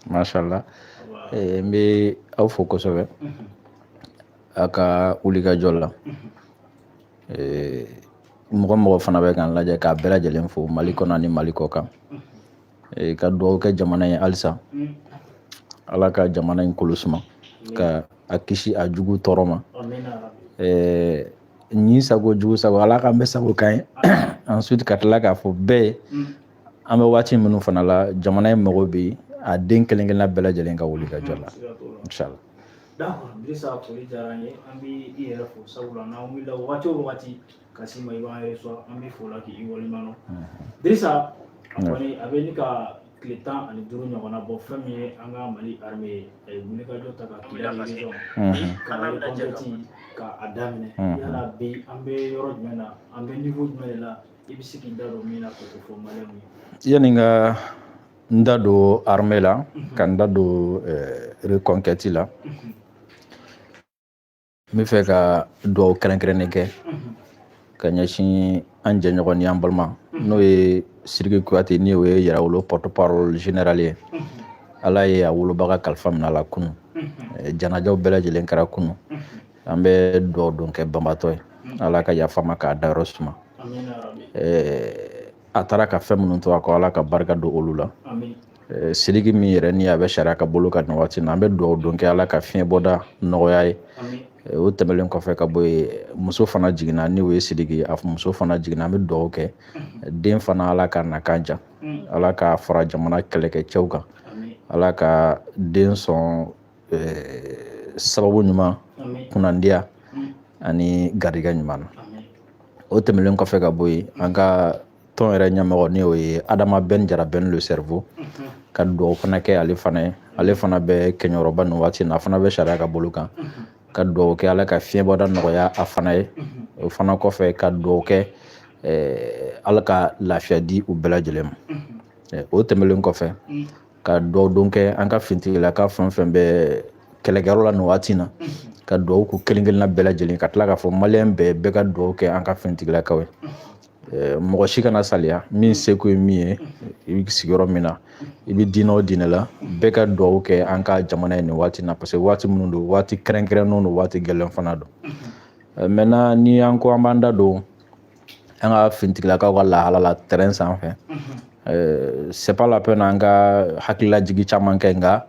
Mashallah. N bɛ aw fo kosɛbɛ a ka wulikajɔ la. Mɔgɔ mɔgɔ fana bɛ k'an lajɛ, k'a bɛɛ lajɛlen fo Mali kɔnɔ ani Mali kɔ kan. Ka dugawu kɛ jamana ye halisa, Ala ka jamana in kolo suma, ka a kisi a jugu tɔɔrɔ ma. Ɲi sago, jugu sago, Ala k'an bɛɛ sago kan ye. Ensuite, ka tila k'a fɔ bɛɛ ye, an bɛ waati minnu fana la, jamana in mago bɛ a den kelen kelenna bɛɛ lajɛlen ka wuli ka jɔ la, inshallah. D'accord, Dirisa, foli diyara an ye. An bɛ i yɛrɛ fo, sabula n'an wulila wagati o wagati ka s'i ma, i b'an reçoit. An bɛ fo la k'i waleɲuman dɔn. Dirisa, a kɔni a bɛ ni ka tile 15 ɲɔgɔnna bɔ, fɛn min ye an ka Mali armée ye, a ye wulikajɔ ta ka Kidali région ka reconquête ka a daminɛ. Yala bi an bɛ yɔrɔ jumɛn na, an bɛ niveau jumɛn de la? I bɛ se k'i da don min na k'o fɔ maliyɛnw ye. Yanni n ka n da don armée la, ka n da don reconquête la, n bɛ fɛ ka dugawu kɛrɛnkɛrɛnnen kɛ ka ɲɛsin an jɛɲɔgɔn ni an balima, n'o ye Sidiki Kuyate, ni o ye Yɛrɛwolo porte parole général ye. Ala ye a wolobaga kalifa minɛ a la kunun. Janajaw bɛɛ lajɛlen kɛra kunun. An bɛ dugawu don kɛ banbatɔ ye, Ala ka yafa ma, k'a dayɔrɔ suma. A taara ka fɛn minnu to a kɔ, Ala ka barika don olu la. Sidiki min yɛrɛ ni a bɛ sariya ka bolo kan nin waati na, an bɛ dugawu don kɛ, Ala ka fiɲɛ bɔda nɔgɔya ye. O tɛmɛnen kɔfɛ ka bɔ yen, muso fana jiginna, ni o ye Sidiki a muso fana jiginna. An bɛ dugawu kɛ den fana, Ala ka nakan ja, Ala ka fara jamana kɛlɛkɛcɛw kan, Ala ka den sɔn sababu ɲuman, kunnandiya ani garijɛgɛ ɲuman na. O tɛmɛnen kɔfɛ ka bɔ yen, an ka tɔn yɛrɛ ɲɛmɔgɔ, ni o ye Adama Ben Jara Ben le cerveau, ka dugawu fana kɛ ale fana ye. Ale fana bɛ kɛɲɔrɔba nin waati na, a fana bɛ sariya ka bolo kan. Ka dugawu kɛ, Ala ka fiɲɛbɔda nɔgɔya a fana ye. O fana kɔfɛ, ka dugawu kɛ, Ala ka lafiya di u bɛɛ lajɛlen ma. O tɛmɛnen kɔfɛ, ka dugawu don kɛ an ka finitigilaka fɛn fɛn bɛ kɛlɛkɛyɔrɔ la nin waati in na, ka dugawu k'u kelen kelenna bɛɛ lajɛlen, ka tila k'a fɔ maliyɛn bɛɛ, bɛɛ ka dugawu kɛ an ka finitigilakaw ye. Mɔgɔ si kana saliya. Min seko ye min ye, i bɛ sigiyɔrɔ min na, i bɛ diinɛ o diinɛ la, bɛɛ ka dugawu kɛ an ka jamana ye nin waati in na, parce que waati minnu don, waati kɛrɛnkɛrɛnnenw don, waati gɛlɛn fana don. Maintenant, ni an ko an b'an da don an ka finitigilakaw ka lahala la terrain sanfɛ, c'est pas la peine an ka hakililajigi caman kɛ. Nka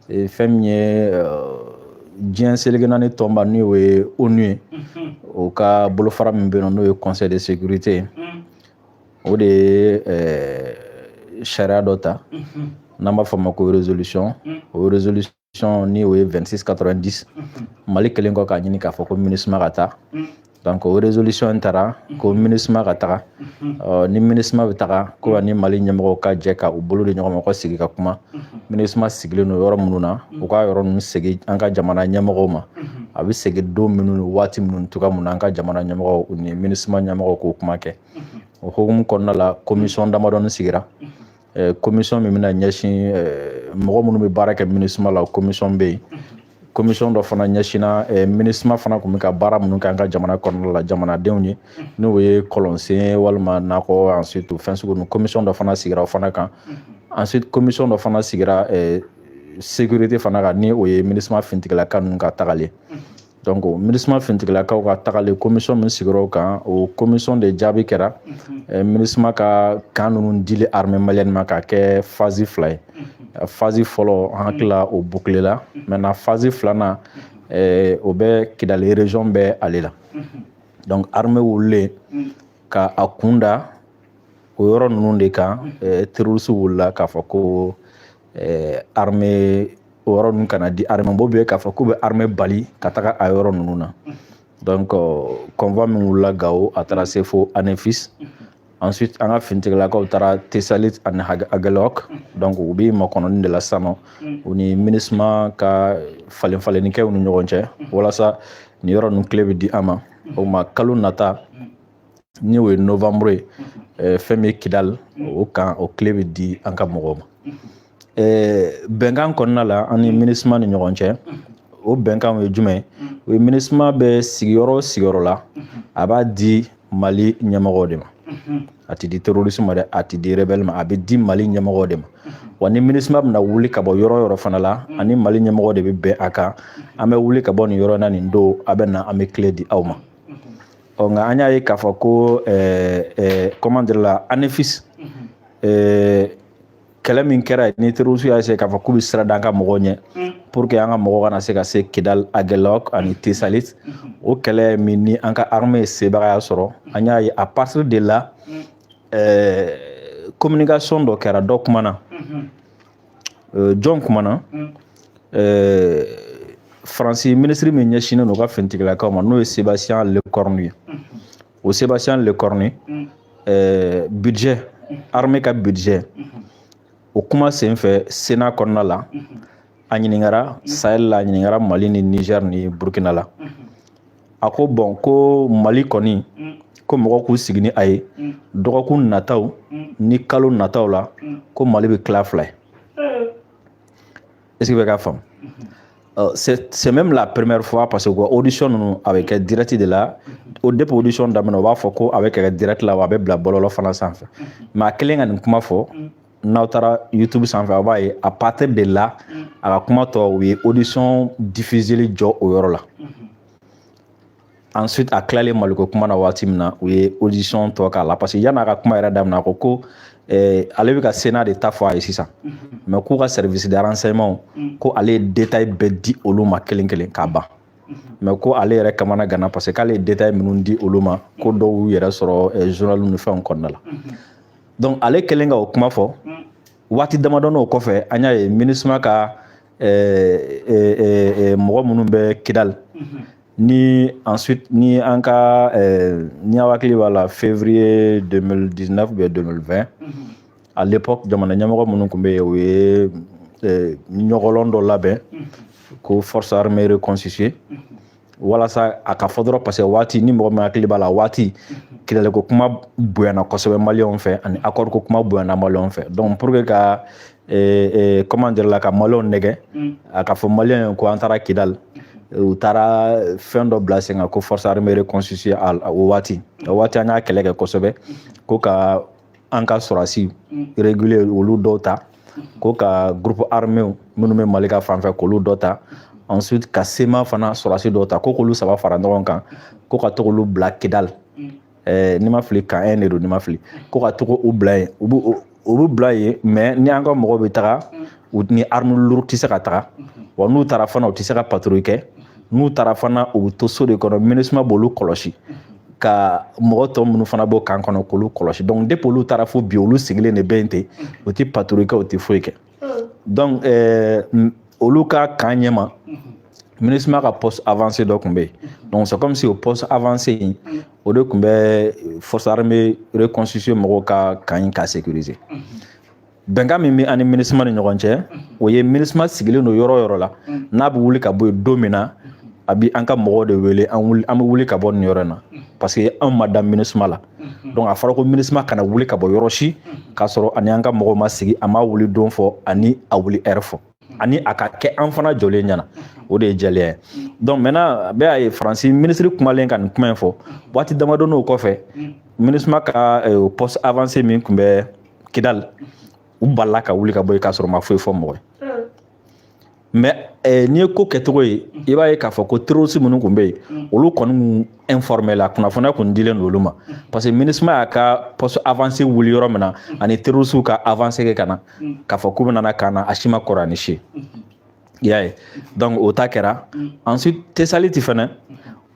fɛn min ye diɲɛ seleke naani tɔnba, ni o ye ONU ye, o ka bolofara min bɛ yen nɔ, n'o ye Conseil de sécurité ye, o de ye sariya dɔ ta n'an b'a fɔ a ma ko résolution. O résolution, ni o ye 2690, Mali kɛlen kɔ k'a ɲini k'a fɔ ko MINUSMA ka taa. Donc o résolution in taara ko MINUSMA ka taga. Ni MINUSMA bɛ taga, ko ani Mali ɲɛmɔgɔw ka jɛ ka u bolo di ɲɔgɔn ma, ka sigi ka kuma. MINUSMA sigilen don yɔrɔ minnu na, u ka yɔrɔ ninnu segin an ka jamana ɲɛmɔgɔw ma. A bɛ segin don minnu ni waati minnu, cogoya mun na an ka jamana ɲɛmɔgɔw ni MINUSMA ɲɛmɔgɔw k'o kuma kɛ. O hukumu kɔnɔna la, commission damadɔni sigira, commission min bɛna ɲɛsin mɔgɔ minnu bɛ baara kɛ MINUSMA la, o commission bɛ yen. Commission dɔ fana ɲɛsinna MINUSMA fana tun bɛ ka baara minnu kɛ an ka jamana kɔnɔna la jamanadenw ye, n'o ye kɔlɔnsen walima nakɔ, ensuite fɛn sugu ninnu, commission dɔ fana sigira o fana kan. Ensuite, commission dɔ fana sigira sécurité fana kan, ni o ye MINUSMA finitigilaka ninnu ka tagali. Donc MINUSMA finitigilakaw ka tagali, commission min sigira o kan, o commission de jaabi kɛra MINUSMA ka camp ninnu dili armée malienne ma, k'a kɛ phase 2 ye. Phase fɔlɔ, an hakili la, o bouclé la. Maintenant, phase filanan, o bɛ Kidali région bɛ ale la. Donc armée wulilen ka a kun da o yɔrɔ ninnu de kan, terroriste wulila k'a fɔ ko armée o yɔrɔ ninnu kana di armée ma, bɛ k'a fɔ k'u bɛ armée bali ka taga a yɔrɔ ninnu na. Donc convoi min wulila Gawo, a taara se fo Anefis. Ensuite, an ka finitigilakaw taara Tesalit ani Agelok. Donc u bɛ makɔnɔni de la sisan nɔ, u ni MINUSMA ka falen falennikɛw ni ɲɔgɔn cɛ, walasa nin yɔrɔ ninnu clé bɛ di an ma. O ma kalo nata, ni o ye novembre ye, fɛn min ye Kidal, o kan, o clé bɛ di an ka mɔgɔw ma. Bɛnkan kɔnɔna la an ni MINUSMA ni ɲɔgɔn cɛ, o bɛnkan ye jumɛn ye? O ye MINUSMA bɛ sigiyɔrɔ o sigiyɔrɔ la, a b'a di Mali ɲɛmɔgɔw de ma. A ti di terroriste ma dɛ, a ti di rebelle ma, a bɛ di Mali ɲɛmɔgɔw de ma. Wa ni MINUSMA bɛna wuli ka bɔ yɔrɔ o yɔrɔ fana la, ani Mali ɲɛmɔgɔ de bɛ bɛn a kan, an bɛ wuli ka bɔ nin yɔrɔ in na nin don, a bɛ na, an bɛ clé di aw ma. Ɔ nka an y'a ye k'a fɔ ko comment dire la, Anefis kɛlɛ min kɛra ni terroriste y'a essayer k'a fɔ k'u bɛ sira da an ka mɔgɔw ɲɛ pour que an ka mɔgɔw kana se ka se Kidal, Aguelhok ani Tessalit, o kɛlɛ min ni an ka armée ye sebagaya sɔrɔ, an y'a ye à partir de là communication dɔ kɛra, dɔ kumana. Jɔn kumana? Faransi minisiri min ɲɛsinnen don u ka finitigilakaw ma, n'o ye Sébastien Lecornu ye, o Sébastien Lecornu, budget, armée ka budget, o kuma senfɛ Sénat kɔnɔna la, a ɲininkara Sahel la, a ɲininkara Mali ni Niger ni Burkina la. A ko bon, ko Mali kɔni, ko mɔgɔw k'u sigi ni a ye, dɔgɔkun nataw ni kalo nataw la, ko Mali bɛ tila fila ye. Est ce que bɛ ka faamu? C'est même la première fois, parce que audition ninnu a bɛ kɛ direct de la. O depuis audition daminɛ, u b'a fɔ ko a bɛ kɛ direct la, wa a bɛ bila bɔlɔlɔ fana sanfɛ. Mais a kɛlen ka nin kuma fɔ, n'aw taara YouTube sanfɛ, aw b'a ye, à partir de là, a ka kuma tɔ, u ye audition diffuseli jɔ o yɔrɔ la. Ensuite, a tilalen Maliko kuma na waati min na, u ye audition tɔ k'a la, parce que yan'a ka kuma yɛrɛ daminɛ, a ko ko ale bɛ ka Sénat de ta fɔ a ye sisan, mais k'u ka service de renseignement, ko ale ye détail bɛɛ di olu ma kelen kelen k'a ban, mais ko ale yɛrɛ kamana gana, parce que k'ale ye détail minnu di olu ma, ko dɔw y'u yɛrɛ sɔrɔ journal ni fɛnw kɔnɔna la. Donc ale kɛlen ka o kuma fɔ, waati damadɔni o kɔfɛ, an y'a ye MINUSMA ka mɔgɔ minnu bɛ Kidal, ni ensuite ni an ka ni aw hakili b'a la, février 2019 ou bien 2020, à l'époque, jamana ɲɛmɔgɔ minnu tun bɛ yen, u ye ɲɔgɔlɔn dɔ labɛn ko force armée reconstituée, walasa a ka fɔ dɔrɔn, parce que waati ni mɔgɔ min hakili b'a la, waati Kidali ko kuma bonyana kosɛbɛ maliyɛnw fɛ, ani accord ko kuma bonyana maliyɛnw fɛ. Donc pour que ka comment dire la, ka maliyɛnw nɛgɛ, a ka fɔ maliyɛnw ye ko an taara Kidali, u taara fɛn dɔ bila sen kan ko force armée reconstituée. O waati, o waati an y'a kɛlɛ kɛ kosɛbɛ, ko ka an ka sɔrɔsi régulier olu dɔw ta, ko ka groupe armé minnu bɛ Mali ka fan fɛ k'olu dɔ ta, ensuite ka CMA fana sɔrɔsi dɔw ta, ko k'olu saba fara ɲɔgɔn kan, ko ka to k'olu bila Kidal. N'i ma fili, camp 1 de don, n'i ma fili, ko ka to k'u bila yen. U b'u bila yen, mais ni an ka mɔgɔw bɛ taga, u ni arme lourde tɛ se ka taga, wa n'u taara fana, u tɛ se ka patrouille kɛ. N'u taara fana, u bɛ to so de kɔnɔ, MINUSMA b'olu kɔlɔsi, ka mɔgɔ tɔ minnu fana b'o camp kɔnɔ k'olu kɔlɔsi. Donc depuis olu taara fo bi, olu sigilen de bɛ yen ten, u tɛ patrouille kɛ, u tɛ foyi kɛ. Donc olu ka camp ɲɛma, MINUSMA ka poste avancé dɔ tun bɛ yen. Donc c'est comme si o poste avancé in, o de tun bɛ force armée reconstituée mɔgɔw ka camp in ka sécuriser. Bɛnkan min bɛ ani MINUSMA ni ɲɔgɔn cɛ, o ye MINUSMA sigilen don yɔrɔ o yɔrɔ la, n'a bɛ wuli ka bɔ yen don min na, a bi an ka mɔgɔw de wele, an wuli, an bɛ wuli ka bɔ nin yɔrɔ in na, parce que anw ma da MINUSMA la. Donc a fɔra ko MINUSMA kana wuli ka bɔ yɔrɔ si k'a sɔrɔ ani an ka mɔgɔw ma sigi, a ma wuli don fɔ ani a wuli heure fɔ, ani a ka kɛ an fana jɔlen ɲɛna. O de ye jɛlenya ye. Donc maintenant, bɛɛ y'a ye, Faransi minisiri kumalen ka nin kuma in fɔ, waati damadɔni o kɔfɛ, MINUSMA ka poste avancé min tun bɛ Kidal, u balila ka wuli ka bɔ yen k'a sɔrɔ u ma foyi fɔ mɔgɔ ye. Mais n'i ye ko kɛcogo ye, i b'a ye k'a fɔ ko terroriste minnu tun bɛ yen, olu kɔni kun informé la, kunnafoniya kun dilen don olu ma, parce que MINUSMA y'a ka poste avancé wuli yɔrɔ min na, ani terroriste ka avancé kɛ ka na k'a fɔ k'u bɛna camp na, a si ma kɔrɔ ni si ye, i y'a ye. Donc o ta kɛra. Ensuite, Tesaliti fɛnɛ,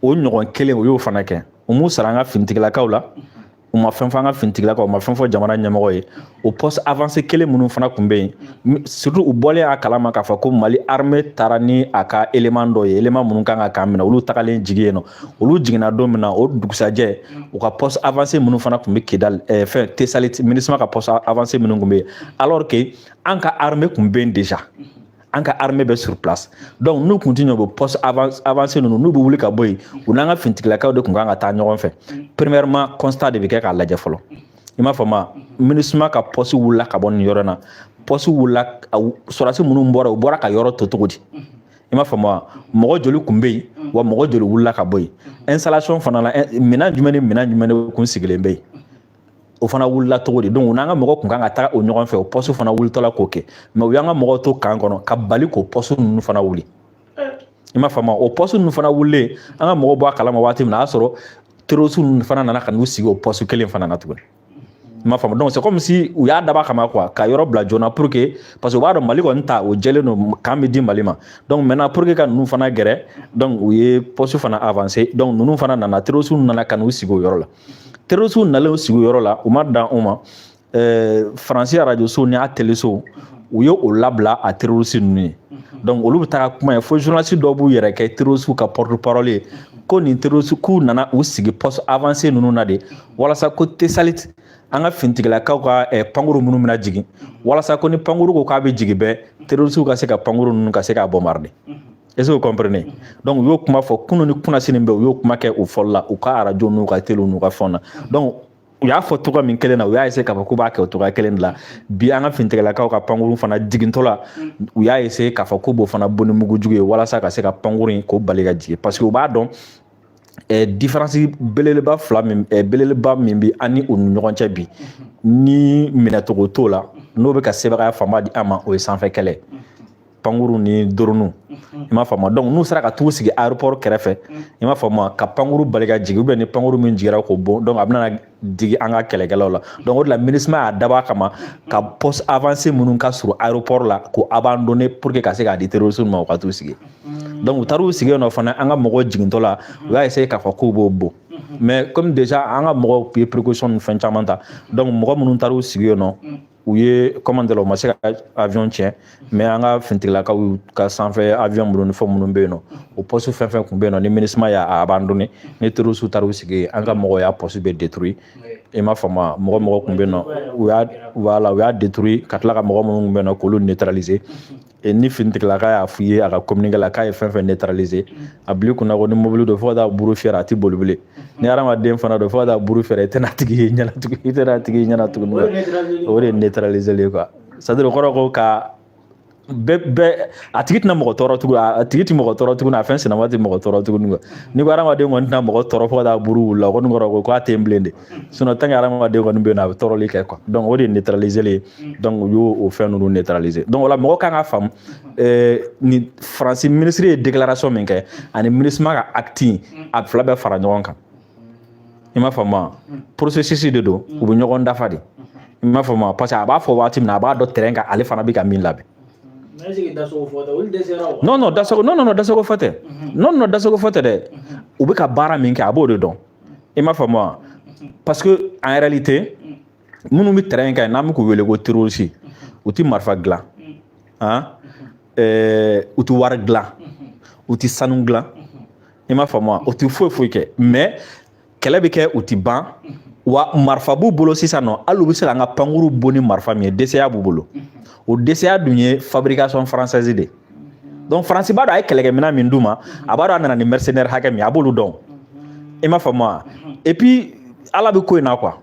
o ɲɔgɔn kelen, o y'o fana kɛ. U m'u sara an ka finitigilakaw la, u ma fɛn fɔ an ka finitigilakaw, u ma fɛn fɔ jamana ɲɛmɔgɔ ye. O poste avancé kelen minnu fana tun bɛ yen, surtout u bɔlen a kalama k'a fɔ ko Mali armée taara ni a ka élément dɔ ye, élément minnu kan ka camp minɛ, olu tagalen jigin yen nɔ, olu jiginna don min na, o dugusajɛ, u ka poste avancé minnu fana tun bɛ Kidal, fɛn Tesaliti, MINUSMA ka poste avancé minnu tun bɛ yen, alors que an ka armée tun bɛ yen déjà, an ka armée bɛ sur place. Donc n'u kun ti ɲɛ, u bɛ poste avancé ninnu, n'u bɛ wuli ka bɔ yen, u n'an ka finitigilakaw de tun kan ka taa ɲɔgɔn fɛ. Premièrement, constat de bɛ kɛ k'a lajɛ fɔlɔ, i m'a faamu? MINUSMA ka poste wulila ka bɔ nin yɔrɔ in na, poste wulila, sɔrɔdasi minnu bɔra, u bɔra ka yɔrɔ to cogo di? I m'a faamu wa? Mɔgɔ joli tun bɛ yen, wa mɔgɔ joli wulila ka bɔ yen? Installation fana la, minɛn jumɛn ni minɛn jumɛn de kun sigilen bɛ yen? O fana wulila cogo di? Donc n'an ka mɔgɔ kun kan ka taga o ɲɔgɔn fɛ, o poste fana wulitɔla k'o kɛ, mais u y'an ka mɔgɔw to camp kɔnɔ ka bali k'o poste ninnu fana wuli. I m'a faamu? O poste ninnu fana wulilen, an ka mɔgɔw bɔ a kalama waati min na, a y'a sɔrɔ terroriste ninnu fana nana ka n'u sigi o poste kelen fana na tuguni. I m'a faamu? Donc c'est comme si u y'a dab'a kama quoi, ka yɔrɔ bila joona pour que, parce que u b'a dɔn Mali kɔni ta, o jɛlen don, camp bɛ di Mali ma. Donc maintenant, pour que ka ninnu fana gɛrɛ, donc u ye poste fana avancé. Donc ninnu fana nana, terroriste nana ka n'u sigi o yɔrɔ la. Terroriste nalen sigi o yɔrɔ la, u ma dan o ma. Faransi arajo so ni a teleso, u ye o labila a terroriste ninnu ye. Donc olu bɛ taga kuma ye fo journaliste dɔw b'u yɛrɛ kɛ terroriste ka porte parole ye, ko nin terroriste k'u nana u sigi poste avancé ninnu na de, walasa ko Tesalit, an ka finitigilakaw ka pankuru minnu bɛna jigin, walasa ko ni pankuru ko k'a bɛ jigin bɛɛ, terroriste ka se ka pankuru ninnu ka se k'a bombarder. Est-ce que vous comprenez? Donc u y'o kuma fɔ kunun ni kunnasini bɛɛ, u y'o kuma kɛ u fɔli la, u ka arajo n'u ka télé n'u ka fɛnw na. Donc u y'a fɔ cogoya min kelen na, u y'a essayer k'a fɔ k'u b'a kɛ o cogoya kelen de la. Bi, an ka finitigilakaw ka pankuru fana jigintɔ la, u y'a essayer k'a fɔ k'u b'o fana bon ni mugujugu ye, walasa ka se ka pankuru in k'o bali ka jigin, parce que u b'a dɔn différence belebeleba fila min, belebeleba min bi an ni u ni ɲɔgɔn cɛ bi, ni minɛcogo t'o la, n'o bɛ ka sebagaya fanba di an ma, o ye sanfɛ kɛlɛ, pankuru ni drone. I m'a faamu? Donc n'u sera ka t'u sigi aéroport kɛrɛfɛ, i m'a faamu, ka pankuru bali ka jigin, ou bien ni pankuru min jiginra k'o bon, donc a bɛna digi an ka kɛlɛkɛlaw la. Donc o de la, MINUSMA y'a dabɔ a kama ka poste avancé minnu ka surun aéroport la, k'o abandonner pour que ka se k'a di terroriste ma, u ka t'u sigi. Donc u taar'u sigi yen nɔ fana, an ka mɔgɔw jigintɔ la, u y'a essayer k'a fɔ k'u b'o bon, mais comme déjà an ka mɔgɔw ye précaution ni fɛn caman ta, donc mɔgɔ minnu taar'u sigi yen nɔ, u ye, comment dire, u ma se ka avion tiɲɛ. Mais an ka finitigilakaw ka sanfɛ avion minnu ni fɛn minnu bɛ yen nɔ, o poste fɛn fɛn kun bɛ yen nɔ ni MINUSMA y'a abandonné, ni terroriste taar'u sigi, an ka mɔgɔw y'a poste bɛɛ détruit. I m'a faamu? Mɔgɔ mɔgɔ kun bɛ yen nɔ, u y'a, voilà, u y'a détruit, ka tila ka mɔgɔ minnu kun bɛ yen nɔ, k'olu neutraliser. Ni finitigilaka y'a f'i ye a ka communiqué la k'a ye fɛn fɛn neutraliser, a bil'i kunna ko ni mobili don, fo ka taa buru fiyɛ, a tɛ boli bilen. Ni hadamaden fana don, fo ka taa buru fiyɛ, i tɛna tigi ye ɲɛna tuguni, i tɛna tigi ye ɲɛna tuguni. O de ye neutraliser ye quoi. C'est à dire, o kɔrɔ ko ka bɛɛ bɛɛ, a tigi tɛna mɔgɔ tɔɔrɔ tuguni, a tigi tɛ mɔgɔ tɔɔrɔ tuguni, a fɛn sinama tɛ mɔgɔ tɔɔrɔ tuguni quoi. Ni ko hadamaden kɔni tɛna mɔgɔ tɔɔrɔ fo ka taa buru wuli, o kɔni kɔrɔ ko k'a tɛ yen bilen de. Sinon, tant que hadamaden kɔni bɛ yen nɔ, a bɛ tɔɔrɔli kɛ quoi. Donc o de ye neutraliser ye. Donc u y'o o fɛn ninnu neutraliser. Donc o la, mɔgɔ kan ka faamu, ni Faransi ministre ye déclaration min kɛ ani MINUSMA ka acte, a fila bɛɛ fara ɲɔgɔn kan. I m'a faamu wa? Processus de don, u bɛ ɲɔgɔn dafa de. I m'a faamu wa? Parce que a b'a fɔ waati min na, a b'a dɔn terrain kan, ale fana bɛ ka min labɛn. Non, non, Dasago, non, non, non, Dasago fɔ tɛ. Non, non, Dasago fɔ tɛ dɛ. U bɛ ka baara min kɛ, a b'o de dɔn. I m'a faamu wa? Parce que en réalité, minnu bɛ terrain kan, n'an bɛ k'u wele ko terroriste, u tɛ marifa dilan han, u tɛ wari dilan, u tɛ sanu dilan. I m'a faamu wa? U tɛ foyi foyi kɛ, mais kɛlɛ bɛ kɛ, u tɛ ban wa. Marifa b'u bolo sisan nɔ, hali u bɛ se k'an ka pankuru bon ni marifa min ye, DCA b'u bolo. O DCA dun ye fabrication française de. Donc Faransi b'a dɔn a ye kɛlɛkɛminɛn min d'u ma, a b'a dɔn a nana ni mercenaire hakɛ min ye, a b'olu dɔn. I m'a faamu wa? Et puis Ala bɛ ko in na quoi,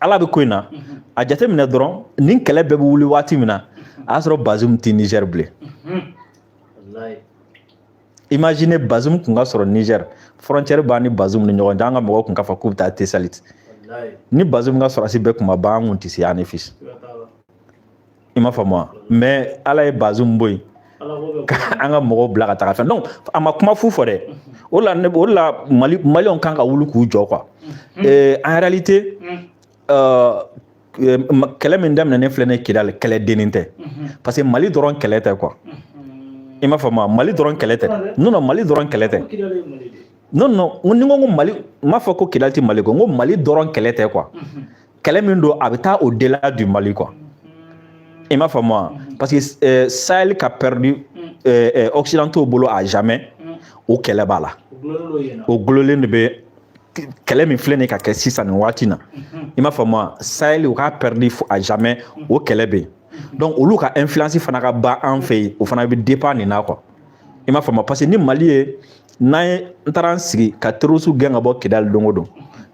Ala bɛ ko in na. A jateminɛ dɔrɔn, nin kɛlɛ bɛɛ bɛ wuli waati min na, a y'a sɔrɔ Bazoum tɛ Niger bilen. Imaginez, Bazoum kun ka sɔrɔ Niger, frontière b'an ni Bazoum ni ɲɔgɔn cɛ, an ka mɔgɔw kun ka fɔ k'u bɛ taa Tesalit. Ni Bazoum ka sɔrɔsi bɛɛ kun ma ban, an kun tɛ se Anefis. I m'a faamu wa? Mais Ala ye Bazoum bɔ yen ka an ka mɔgɔw bila ka taga fɛn. Donc a ma kuma fu fɔ dɛ. O la, o de la, Mali, Maliyɛnw kan ka wuli k'u jɔ quoi. En réalité, kɛlɛ min daminɛnen filɛ nin ye Kidali, kɛlɛ dennin tɛ, parce que Mali dɔrɔn kɛlɛ tɛ quoi. I m'a faamu wa? Mali dɔrɔn kɛlɛ tɛ. Non, non, Mali dɔrɔn kɛlɛ tɛ. Non, non, ni n ko Mali, n m'a fɔ ko Kidali tɛ Mali kɔ, n ko Mali dɔrɔn kɛlɛ tɛ quoi. Kɛlɛ min don, a bɛ taa au delà du Mali quoi. I m'a faamu wa? Parce que Sahel ka perdu occidentaux bolo à jamais, o kɛlɛ b'a la. O gulonlen de bɛ kɛlɛ min filɛ nin ye ka kɛ sisan nin waati na. I m'a faamu wa? Sahel, u k'a perdu à jamais, o kɛlɛ bɛ yen. Donc olu ka influence fana ka ban an fɛ yen, o fana bɛ dépend nin na quoi. I m'a faamu? Parce que ni Mali ye, n'an ye, n taara n sigi ka terroriste gɛn ka bɔ Kidali don o don,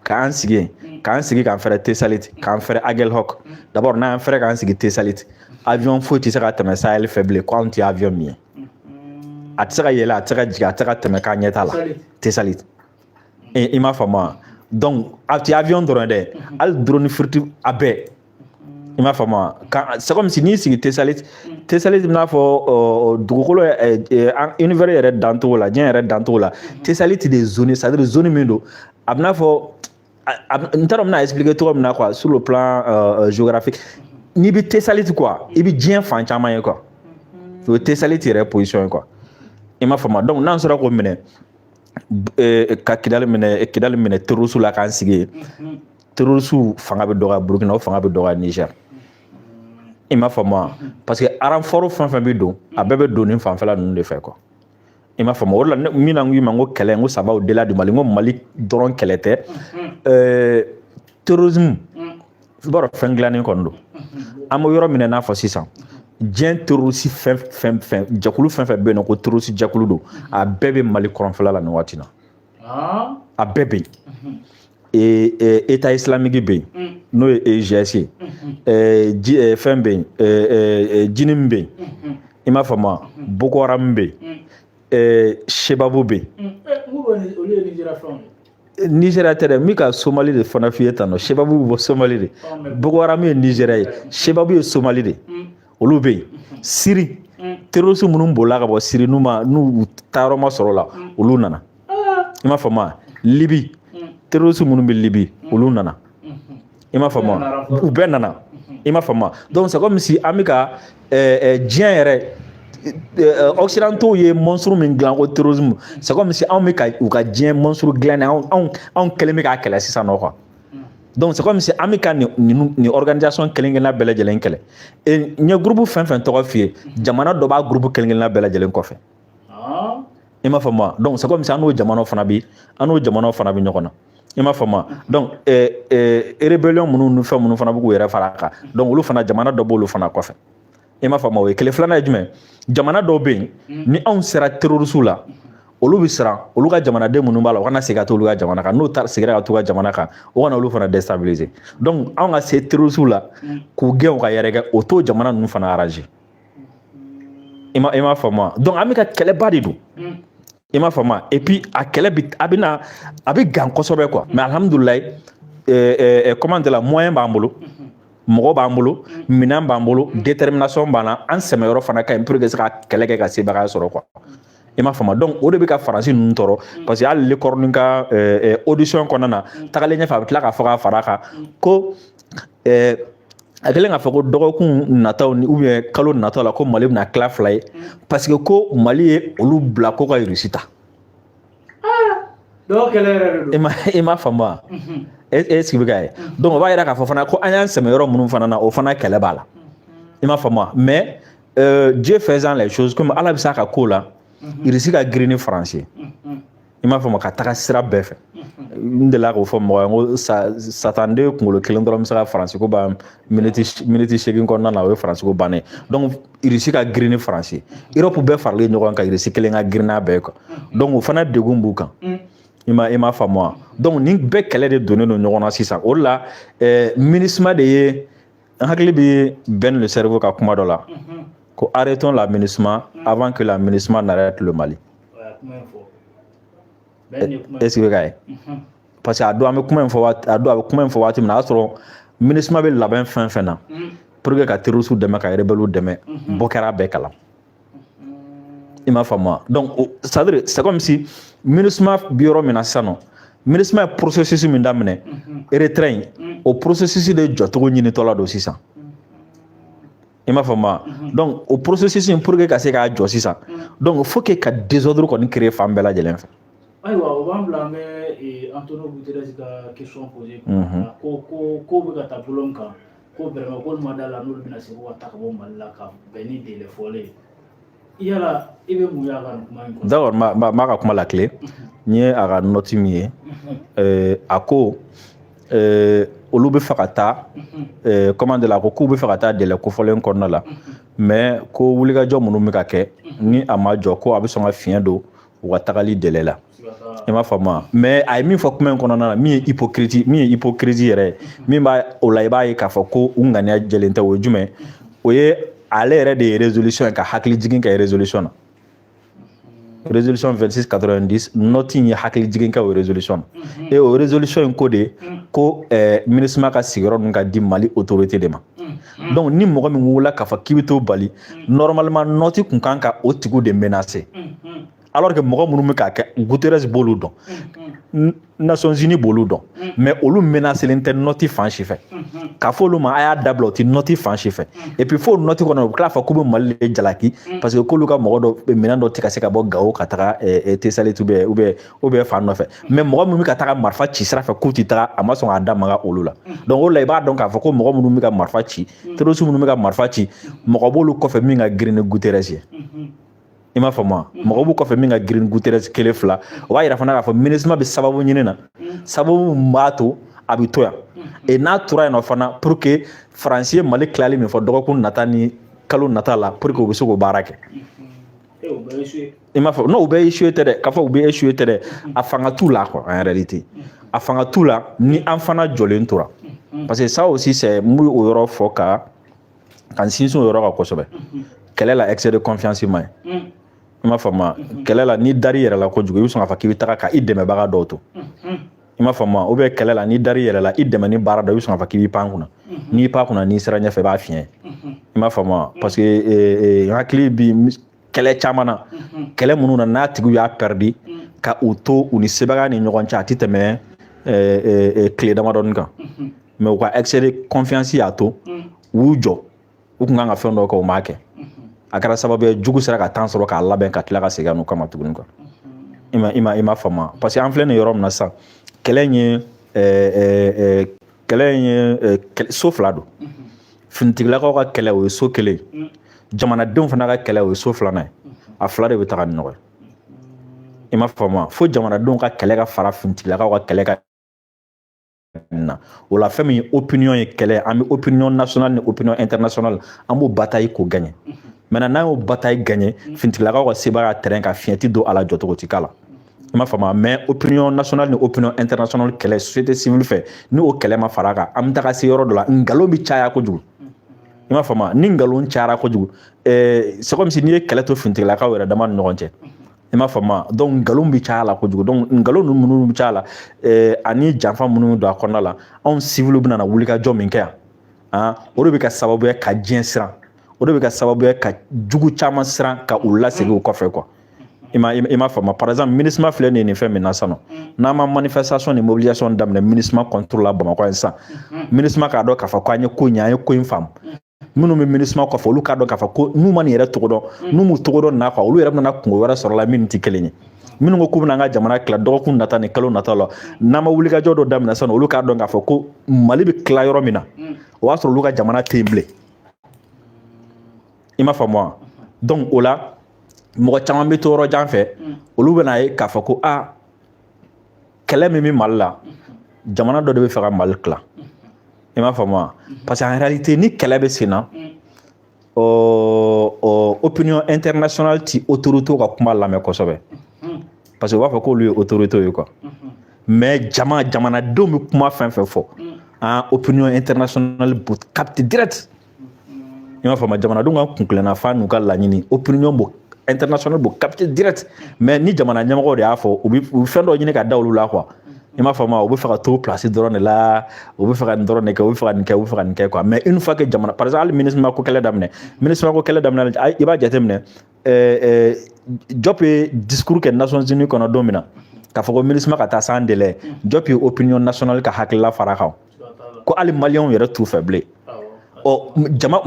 k'an sigi yen, k'an sigi k'an fɛrɛ Tesalit, k'an fɛrɛ Aguelhok d'abord, n'an fɛrɛ k'an sigi Tesalit, avion foyi tɛ se ka tɛmɛ Sahel fɛ bilen ko anw tɛ avion min ye. A tɛ se ka yɛlɛ, a tɛ se ka jigin, a tɛ se ka tɛmɛ k'a ɲɛ t'a la Tesalit. I m'a faamu wa? Donc a ti avion dɔrɔn dɛ, hali drone furtif, a bɛɛ. I m'a faamu wa? C'est comme si n'i sigi Tessalit, Tessalit bɛna fɔ dugukolo, univers yɛrɛ dancogo la, diɲɛ yɛrɛ dancogo la, Tessalit de zone, c'est à dire zone min don, a bɛna fɔ, n t'a dɔn n bɛna expliquer cogo min na quoi, sur le plan géographique. N'i bɛ Tessalit quoi, i bɛ diɲɛ fan caman ye quoi. O ye Tessalit yɛrɛ position ye quoi. I m'a faamu? Donc n'an sera k'o minɛ, ka Kidali minɛ, Kidali minɛ terroriste la k'an sigi yen, terroriste fanga bɛ dɔgɔya Burukina, o fanga bɛ dɔgɔya Niger. I m'a faamu wa? Parce que renfort fɛn fɛn bɛ don, a bɛɛ bɛ don nin fanfɛla ninnu de fɛ quoi. I m'a faamu? O de la min na n k'i ma n ko kɛlɛ, n ko ça va au-delà du Mali, n ko Mali dɔrɔn kɛlɛ tɛ. Terrorisme, i b'a dɔn fɛn dilannen kɔni don. An bɛ yɔrɔ min na i n'a fɔ sisan, diɲɛ terroriste fɛn fɛn fɛn, jɛkulu fɛn fɛn bɛ yen nɔ ko terroriste jɛkulu don, a bɛɛ bɛ Mali kɔrɔnfɛla la nin waati in na. A bɛɛ bɛ yen. État islamique bɛ yen, n'o ye EIGS ye, ji fɛn bɛ yen, JNIM bɛ yen. I m'a faamu wa? Boko Haram bɛ yen, Shebabu bɛ yen. Nizeriya tɛ dɛ, n bɛ ka Somali de fana f'i ye tan nɔ. Shebabu bɛ bɔ Somali de, Boko Haram ye Nizeriya ye, Shebabu ye Somali de. Olu bɛ yen. Siri terroriste minnu bolila ka bɔ Siri, n'u ma n'u taayɔrɔ ma sɔrɔ o la, olu nana. I m'a faamu wa? Libi terroriste minnu bɛ Libi, olu nana. I m'a faamu wa? U bɛɛ nana. I m'a faamu wa? Donc c'est comme si an bɛ ka diɲɛ yɛrɛ, occidentaux ye monstre min dilan ko terrorisme, c'est comme si anw bɛ ka u ka diɲɛ monstre dilan, anw kɛlen bɛ k'a kɛlɛ sisan nɔ quoi. Donc c'est comme si an bɛ ka nin organisation kelen kelenna bɛɛ lajɛlen kɛlɛ. Et n ye groupe fɛn fɛn tɔgɔ f'i ye, jamana dɔ b'a groupe kelen kelenna bɛɛ lajɛlen kɔfɛ. I m'a faamu wa? Donc c'est comme si an n'o jamanaw fana bɛ ɲɔgɔn na. I m'a faamu wa? Donc rébellion minnu ni fɛn minnu fana bɛ k'u yɛrɛ fara a kan, donc olu fana, jamana dɔ b'olu fana kɔfɛ. I m'a faamu? O ye kelen. Filanan ye jumɛn? Jamana dɔw bɛ yen, ni anw sera terroriste la, olu bɛ siran olu ka jamanaden minnu b'a la, u kana segin ka taa olu ka jamana kan. N'u taara, seginna ka t'u ka jamana kan, o kana olu fana déstabiliser. Donc anw ka se terroriste la k'u gɛn u ka yɛrɛkɛ, o t'o jamana ninnu fana arranger. I m'a faamu wa? Donc an bɛ ka kɛlɛba de don. I m'a faamu wa? Et puis a kɛlɛ bi, a bɛ na, a bɛ gan kosɛbɛ quoi. Mais alhamdulilayi, comment dire la, moyen b'an bolo, mɔgɔ b'an bolo, minɛn b'an bolo, détermination b'an na, an sɛmɛyɔrɔ fana ka ɲi pour que se ka kɛlɛ kɛ ka sebaaya sɔrɔ quoi. I m'a faamu? Donc o de bɛ ka Faransi ninnu tɔɔrɔ, parce que hali Lecornu ka audition kɔnɔna na, tagalen ɲɛfɛ, a bɛ tila k'a fɔ k'a fara a kan ko a kɛlen k'a fɔ ko dɔgɔkun nataw ni ou bien kalo nataw la, ko Mali bɛna tila fila ye, parce que ko Mali ye olu bila ko ka Rusi ta. Dɔw kɛlɛ yɛrɛ de don. I m'a faamu wa? E sigi bɛ ka ye. Donc o b'a yira k'a fɔ fana ko an y'an sɛmɛ yɔrɔ minnu fana na, o fana kɛlɛ b'a la. I m'a faamu wa? Mais Dieu faisant les choses, comme Ala bɛ se a ka ko la, Irisi ka girin ni Faransi ye. I m'a faamu? Ka taga sira bɛɛ fɛ. N delila k'o fɔ mɔgɔ ye, n ko satanden kunkolo kelen dɔrɔn bɛ se ka Faransi ko ban miniti 8 kɔnɔna na, o ye Faransi ko bannen. Donc Irisi ka girin ni Faransi ye, Europe bɛɛ faralen ɲɔgɔn kan, Irisi kelen ka girin n'a bɛɛ ye quoi. Donc o fana degun b'u kan. I m'a faamu wa? Donc nin bɛɛ kɛlɛ de donnen don ɲɔgɔn na sisan. O de la MINUSMA de ye, n hakili bɛ Ben le cerveau ka kuma dɔ la ko arrêtons la MINUSMA avant que la MINUSMA n'arrête le Mali. Est-ce que bɛ ka ye? Parce que a don an bɛ kuma in fɔ waati, a don a bɛ kuma in fɔ waati min na, a y'a sɔrɔ MINUSMA bɛ labɛn fɛn fɛn na pour que ka terroristes dɛmɛ, ka rebelles dɛmɛ, bɔ kɛra a bɛɛ kalan. I m'a faamu wa? Donc c'est à dire, c'est comme si MINUSMA bɛ yɔrɔ min na sisan nɔ, MINUSMA ye processus min daminɛ, retrait in, o processus de jɔcogo ɲinitɔla don sisan. I m'a faamu wa? Donc o processus in, pour que ka se k'a jɔ sisan, donc il faut que ka désordre kɔni créer fan bɛɛ lajɛlen fɛ. Ayiwa, o b'an bila an bɛ Antonio Guterres ka question poser ko bɛ ka taa bolo min kan, ko vraiment k'olu ma da la n'olu bɛna se ko ka taa ka bɔ Mali la ka bɛn ni délai fɔlen ye. Yala i bɛ mun ye a ka nin kuma in kɔnɔ? D'accord, n b'a ka kuma lakile. N ye a ka note min ye, a ko olu bɛ fɛ ka taa, comment dire la, ko k'u bɛ fɛ ka taa délai kofɔlen kɔnɔna la, mais ko wulikajɔ minnu bɛ ka kɛ, ni a ma jɔ, ko a bɛ sɔn ka fiɲɛ don u ka tagali délai la. I m'a faamu wa? Mais a ye min fɔ kuma in kɔnɔna na, min ye hypocrisie yɛrɛ ye, min b'a o la, i b'a ye k'a fɔ ko u ŋaniya jɛlen tɛ, o ye jumɛn? O ye ale yɛrɛ de ye résolution ye ka hakili jigin kɛ résolution na. Résolution 2690, note in ye hakili jigin kɛ o résolution na. Et o résolution in ko de ko MINUSMA ka sigiyɔrɔ ninnu ka di Mali autorité de ma. Donc ni mɔgɔ min wulila k'a fɔ k'i bɛ t'o bali, normalement note kun kan ka o tigiw de menacer, alors que mɔgɔ minnu bɛ k'a kɛ, Guterres b'olu dɔn, Nations Unies b'olu dɔn, mais olu menacelen tɛ note fan si fɛ. K'a fɔ olu ma a y'a dabila, o tɛ note fan si fɛ. Et puis fo note kɔnɔ, u bɛ tila k'a fɔ k'u bɛ Mali de jalaki, parce que k'olu ka mɔgɔ dɔ, minɛn dɔ tɛ ka se ka bɔ Gawo ka taga Tesalit ou bien fan dɔ fɛ. Mais mɔgɔ min bɛ ka taga marifa ci sira fɛ k'u tɛ taga, a ma sɔn k'a da maga olu la. Donc o de la, i b'a dɔn k'a fɔ ko mɔgɔ minnu bɛ ka marifa ci, terroriste minnu bɛ ka marifa ci, mɔgɔ b'olu kɔfɛ min ka girin ni Guterres ye. I m'a faamu wa? Mɔgɔ b'u kɔfɛ min ka girin Guterres kelen fila. O b'a yira fana k'a fɔ MINUSMA bɛ sababu ɲini na, sababu min b'a to a bɛ to yan. Et n'a tora yen nɔ fana, pour que Faransi ye Mali tilali min fɔ dɔgɔkun nata ni kalo nata la, pour que u bɛ se k'o baara kɛ. I m'a fɔ non, u bɛ échoué tɛ dɛ, k'a fɔ u bɛ échoué tɛ dɛ, a fanga t'u la quoi. En réalité, a fanga t'u la ni an fana jɔlen tora, parce que ça aussi, c'est n b'o yɔrɔ fɔ ka n sinsin o yɔrɔ kan kosɛbɛ. Kɛlɛ la, excès de confiance ma ɲi. I m'a faamu? Kɛlɛ la, n'i dar'i yɛrɛ la kojugu, i bɛ sɔn k'a fɔ k'i bɛ taga ka i dɛmɛbaga dɔw to. I m'a faamu? Ou bien kɛlɛ la, n'i dar'i yɛrɛ la, i dɛmɛ ni baara dɔ, i bɛ sɔn k'a fɔ k'i b'i pan kunna. N'i pan kunna, n'i sera ɲɛfɛ, i b'a fiyɛ. I m'a faamu? Parce que n hakili bi kɛlɛ caman na, kɛlɛ minnu na n'a tigiw y'a perdu ka u to u ni sebaga ni ɲɔgɔn cɛ, a ti tɛmɛ tile damadɔni kan, mais u ka excès de confiance y'a to u y'u jɔ. U kun kan ka fɛn dɔ kɛ, u m'a kɛ. A kɛra sababu ye, jugu sera ka temps sɔrɔ k'a labɛn ka tila ka segin a n'u kama tuguni quoi. I ma faamu? Parce que an filɛ nin yɔrɔ min na sisan, kɛlɛ in ye so fila don. Finitigilakaw ka kɛlɛ, o ye so kelen ye. Jamanadenw fana ka kɛlɛ, o ye so filanan ye. A fila de bɛ taga ni ɲɔgɔn ye. I m'a faamu? Fo jamanadenw ka kɛlɛ ka fara finitigilakaw ka kɛlɛ kan na. O la, fɛn min ye opinion ye, kɛlɛ, an bɛ opinion nationale ni opinion internationale, an b'o bataille k'o gagner. Maintenant, n'an y'o bataille gagner, finitigilakaw ka sebaaya terrain kan, fiɲɛ ti don a la, jɔcogo ti k'a la. I m'a faamu? Mais opinion nationale ni opinion internationale kɛlɛ, société civile fɛ, ni o kɛlɛ ma fara a kan, an bɛ taga se yɔrɔ dɔ la, nkalon bɛ caya kojugu. I m'a faamu? Ni nkalon cayara kojugu, c'est comme si n'i ye kɛlɛ to finitigilakaw yɛrɛ dama ni ɲɔgɔn cɛ. I m'a faamu? Donc nkalon bɛ caya la kojugu. Donc nkalon ninnu minnu bɛ caya la, ani janfa minnu bɛ don a kɔnɔna la, anw civil bɛna na wulikajɔ min kɛ yan, o de bɛ kɛ sababu ye ka diɲɛ siran, o de bɛ kɛ sababu ye ka jugu caman siran ka u lasegin u kɔfɛ quoi. I m'a faamu? Par exemple, MINUSMA filɛ nin ye nin fɛn min na sisan nɔ, n'an ma manifestation ni mobilisation daminɛ MINUSMA contre la Bamakɔ yan sisan, MINUSMA k'a dɔn k'a fɔ k'an ye ko in ye, an ye ko in faamu. Minnu bɛ MINUSMA kɔfɛ, olu k'a dɔn k'a fɔ ko n'u ma nin yɛrɛ togo dɔn, n'u m'u togo dɔn na quoi, olu yɛrɛ bɛna kungo wɛrɛ sɔrɔ la min tɛ kelen ye. Minnu ko k'u bɛna an ka jamana tila dɔgɔkun nata ni kalo nata la, n'an ma wulikajɔ dɔ daminɛ sisan, olu k'a dɔn k'a fɔ ko Mali bɛ tila yɔrɔ min na, o b'a sɔrɔ olu ka jamana tɛ yen bilen. I m'a faamu wa? Donc o la, mɔgɔ caman bɛ to yɔrɔ jan fɛ, olu bɛna ye k'a fɔ ko a kɛlɛ min bɛ Mali la, jamana dɔ de bɛ fɛ ka Mali tila. I m'a faamu wa? Parce que en réalité, ni kɛlɛ bɛ sen na, opinion internationale ti autorité ka kuma lamɛn kosɛbɛ, parce que u b'a fɔ k'olu ye autorité ye quoi. Mais jamanadenw bɛ kuma fɛn fɛn fɔ, opinion internationale b'o capter direct. I m'a faamu? Jamanadenw ka kunkilenna fan n'u ka laɲini, opinion b'o international b'o capter direct. Mais ni jamana ɲɛmɔgɔw de y'a fɔ, u bɛ fɛn dɔ ɲini ka da olu la quoi. I m'a faamu? U bɛ fɛ ka to place dɔrɔn de la, u bɛ fɛ ka nin dɔrɔn de kɛ, u bɛ fɛ ka nin kɛ, u bɛ fɛ ka nin kɛ quoi. Mais une fois que jamana, par exemple, hali MINUSMA ko kɛlɛ daminɛ, MINUSMA ko kɛlɛ daminɛ, i b'a jateminɛ, Diop ye discours kɛ Nations Unies kɔnɔ don min na k'a fɔ ko MINUSMA ka taa sans délai, Diop ye opinion nationale ka hakilila fara kan ko hali maliyɛnw yɛrɛ t'u fɛ bilen. Ɔ jama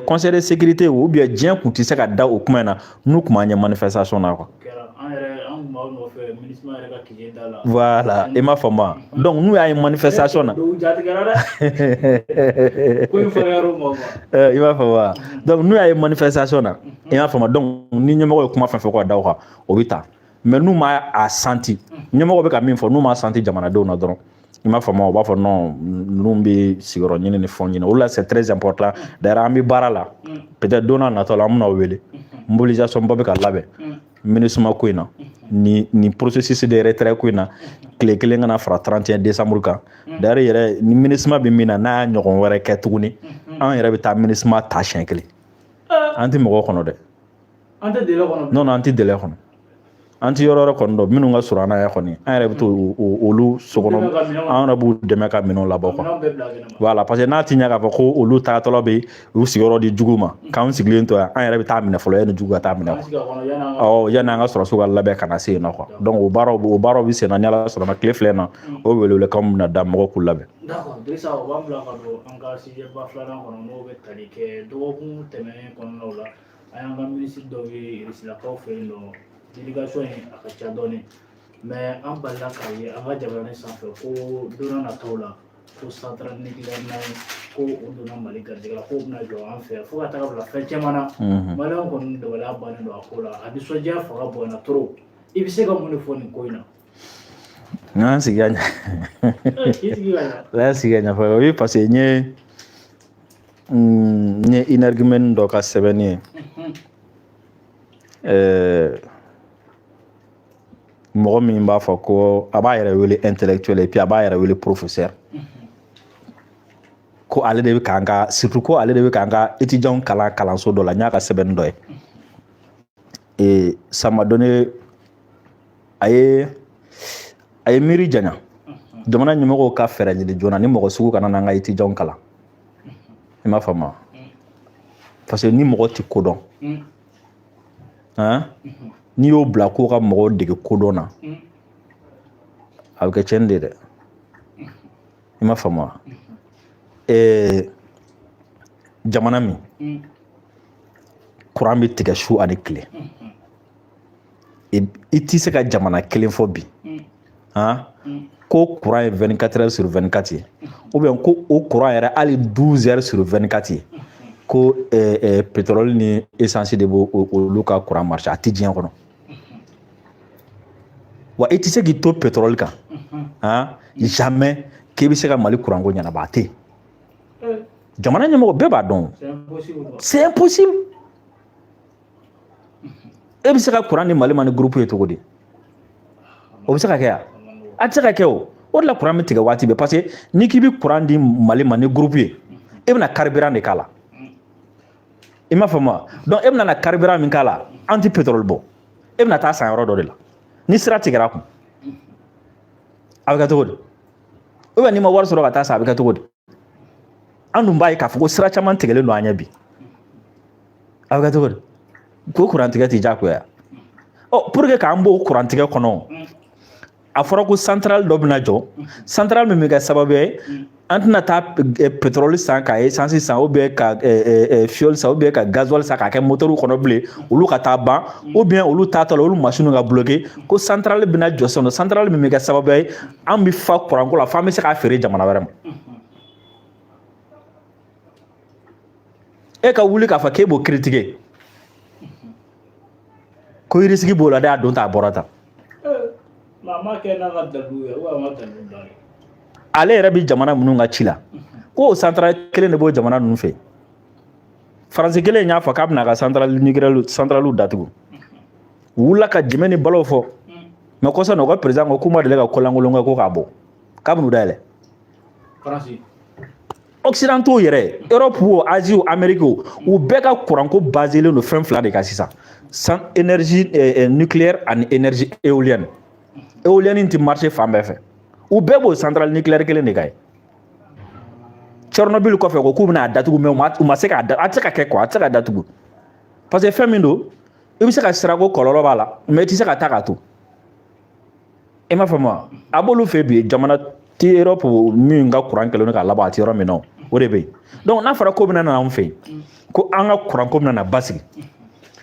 conseil de sécurité ou bien diɲɛ kun tɛ se ka da o kuma in na n'u kun m'an ɲɛ manifestation na quoi. Voilà, i m'a faamu wa? Donc n'u y'a ye manifestation na, i m'a faamu wa? Donc n'u y'a ye manifestation na, i m'a faamu, donc ni ɲɛmɔgɔ ye kuma fɛn fɛn ka da o kan, o bɛ ta. Mais n'u m'a a senti, ɲɛmɔgɔ bɛ ka min fɔ, n'u m'a senti jamanadenw na dɔrɔn, i m'a faamu, u b'a fɔ non, ninnu bɛ sigiyɔrɔ ɲini ni fɛnw ɲini. O la, c'est très important. D'ailleurs, an bɛ baara la, peut-être don n'a nataw la, an bɛna wele, mobilisation ba bɛ ka labɛn MINUSMA ko in na, ni processus de retrait ko in na, tile kelen kana fara 31 décembre kan. D'ailleurs yɛrɛ, ni MINUSMA bɛ min na, n'a y'a ɲɔgɔn wɛrɛ kɛ tuguni, an yɛrɛ bɛ taa MINUSMA ta siɲɛ kelen. An tɛ mɔgɔw kɔnɔ dɛ. An tɛ délai kɔnɔ. Non, non, an tɛ délai kɔnɔ. An tɛ yɔrɔ wɛrɛ kɔni dɔn minnu ka surun an na yan kɔni, an yɛrɛ bɛ to olu so kɔnɔ, an yɛrɛ b'u dɛmɛ ka minɛnw labɔ quoi. Voilà, parce que n'a ti ɲɛ k'a fɔ ko olu taatɔla bɛ u sigiyɔrɔ di jugu ma k'an sigilen to yan, an yɛrɛ bɛ taa minɛ fɔlɔ yanni jugu ka taa minɛ quoi. Awɔ, yanni an ka sɔrɔsiw ka labɛn ka na se yen nɔ quoi. Donc o baaraw bɛ sen na. Ni Ala sɔnna ma, tile 2 in na, o welewelekan bɛna da mɔgɔw k'u labɛn. D'accord, Dirisa, o b'an bila ka don an ka sujet ba filanan kɔnɔ, n'o bɛ tali kɛ dɔgɔkun tɛmɛnen kɔnɔnaw la. An y'an ka minisiri dɔw ye Rusilakaw fɛ yen nɔ. Délégation in a ka ca dɔɔni, mais an balila k'a ye an ka jabarani sanfɛ ko don n'a nataw la ko centrale nucléaire naani ko o donna Mali garijɛgɛ la, k'o bɛna jɔ an fɛ yan, fo ka taga bila fɛn caman na. Maliyɛnw kɔni dabaliya bannen don a ko la, a nisɔndiya fanga bonyana trop. I bɛ se ka mun de fɔ nin ko in na? N'an sigi ka ɲɛ. K'i sigi ka ɲɛ. N'an sigi ka ɲɛfɔ, o ye parce que n ye énergumène dɔ ka sɛbɛnni ye. Mɔgɔ min b'a fɔ ko a b'a yɛrɛ wele intellectuel et puis a b'a yɛrɛ wele professeur, ko ale de bɛ k'an ka, surtout ko ale de bɛ k'an ka étudiants kalan kalanso dɔ la. N y'a ka sɛbɛnni dɔ ye et ça m'a donné, a ye miiri janya. Jamana ɲɛmɔgɔw ka fɛɛrɛ ɲini joona ni mɔgɔ sugu kana n'an ka étudiants kalan. I m'a faamu wa? Parce que ni mɔgɔ tɛ ko dɔn han, n'i y'o bila k'o ka mɔgɔw dege kodɔn na, a bɛ kɛ tiɲɛni de ye dɛ. I m'a faamu wa? Jamana min kuran bɛ tigɛ su ani tile, i tɛ se ka jamana kelen fɔ bi han ko kuran ye 24 heures sur 24 ye, ou bien ko o kuran yɛrɛ hali 12 heures sur 24 ye, ko pétrole ni essence de b'o olu ka kuran marcher. A tɛ diɲɛ kɔnɔ wa. I tɛ se k'i to pétrole kan han, jamais k'i bɛ se ka Mali kuranko ɲɛnabɔ. A tɛ yen. Jamana ɲɛmɔgɔ bɛɛ b'a dɔn, c'est impossible. E bɛ se ka kuran di Mali ma ni groupe ye cogo di? O bɛ se ka kɛ yan? A tɛ se ka kɛ. O de la kuran bɛ tigɛ waati bɛɛ, parce que n'i k'i bɛ kuran di Mali ma ni groupe ye, e bɛna carburant de k'a la. I m'a faamu wa? Donc e bɛna na carburant min k'a la, an tɛ pétrole bɔ, e bɛna taa san yɔrɔ dɔ de la. Ni sira tigɛra kun, a bɛ kɛ cogo di? Ou bien n'i ma wari sɔrɔ ka taa san, a bɛ kɛ cogo di? An dun b'a ye k'a fɔ ko sira caman tigɛlen don an ɲɛ bi. A bɛ kɛ cogo di ko kurantigɛ tɛ diyagoya? Ɔ, pour que k'an bɔ o kurantigɛ kɔnɔ, a fɔra ko centrale dɔ bɛna jɔ, centrale min bɛ kɛ sababu ye an tɛna taa pétrole san ka essence san, ou bien ka fuel san, ou bien ka gasoil san k'a kɛ moteur kɔnɔ bilen, olu ka taa ban, ou bien olu taatɔ la olu machine ka bloquer. Ko centrale bɛna jɔ sisan nɔ, centrale min bɛ kɛ sababu ye an bɛ fa kuranko la f'an bɛ se k'a feere jamana wɛrɛ ma. E ka wuli k'a fɔ k'e b'o critiquer, ko yirisigi b'o la dɛ, a don ta a bɔra tan. Ale yɛrɛ bɛ jamana minnu ka ci la, ko o centrale kelen de b'o jamana ninnu fɛ. Faransi kelen y'a fɔ k'a bɛna a ka centrale nucléaire, centrale datugu. U wulila ka jɛmɛ ni balaw fɔ, mais kɔsa na u ka président ko k'u ma deli ka kolankolon kɛ ko k'a bɔ, k'a bɛn'u dayɛlɛ. Occidentaux yɛrɛ, Europe o, Asie o, Amérique o, u bɛɛ ka kuranko baselen don fɛn fila de kan sisan: san énergie nucléaire ani énergie éolienne. Éolienne tɛ marché fan bɛɛ fɛ. U bɛɛ b'o centrale nucléaire kelen de kan ye. Tchernobyl kɔfɛ, ko k'u bɛna a datugu, mais u ma se k'a da, a tɛ se ka kɛ quoi, a tɛ se ka datugu, parce que fɛn min don, i bɛ se ka siran ko kɔlɔlɔ b'a la, mais i tɛ se ka taa k'a to. I m'a faamu wa? A b'olu fɛ bi, jamana ti Europe min ka kuran kɛlen don k'a labɔ, a tɛ yɔrɔ min na, o de bɛ yen. Donc n'a fɔra ko bɛna na anw fɛ yen, ko an ka kuranko bɛna na basigi,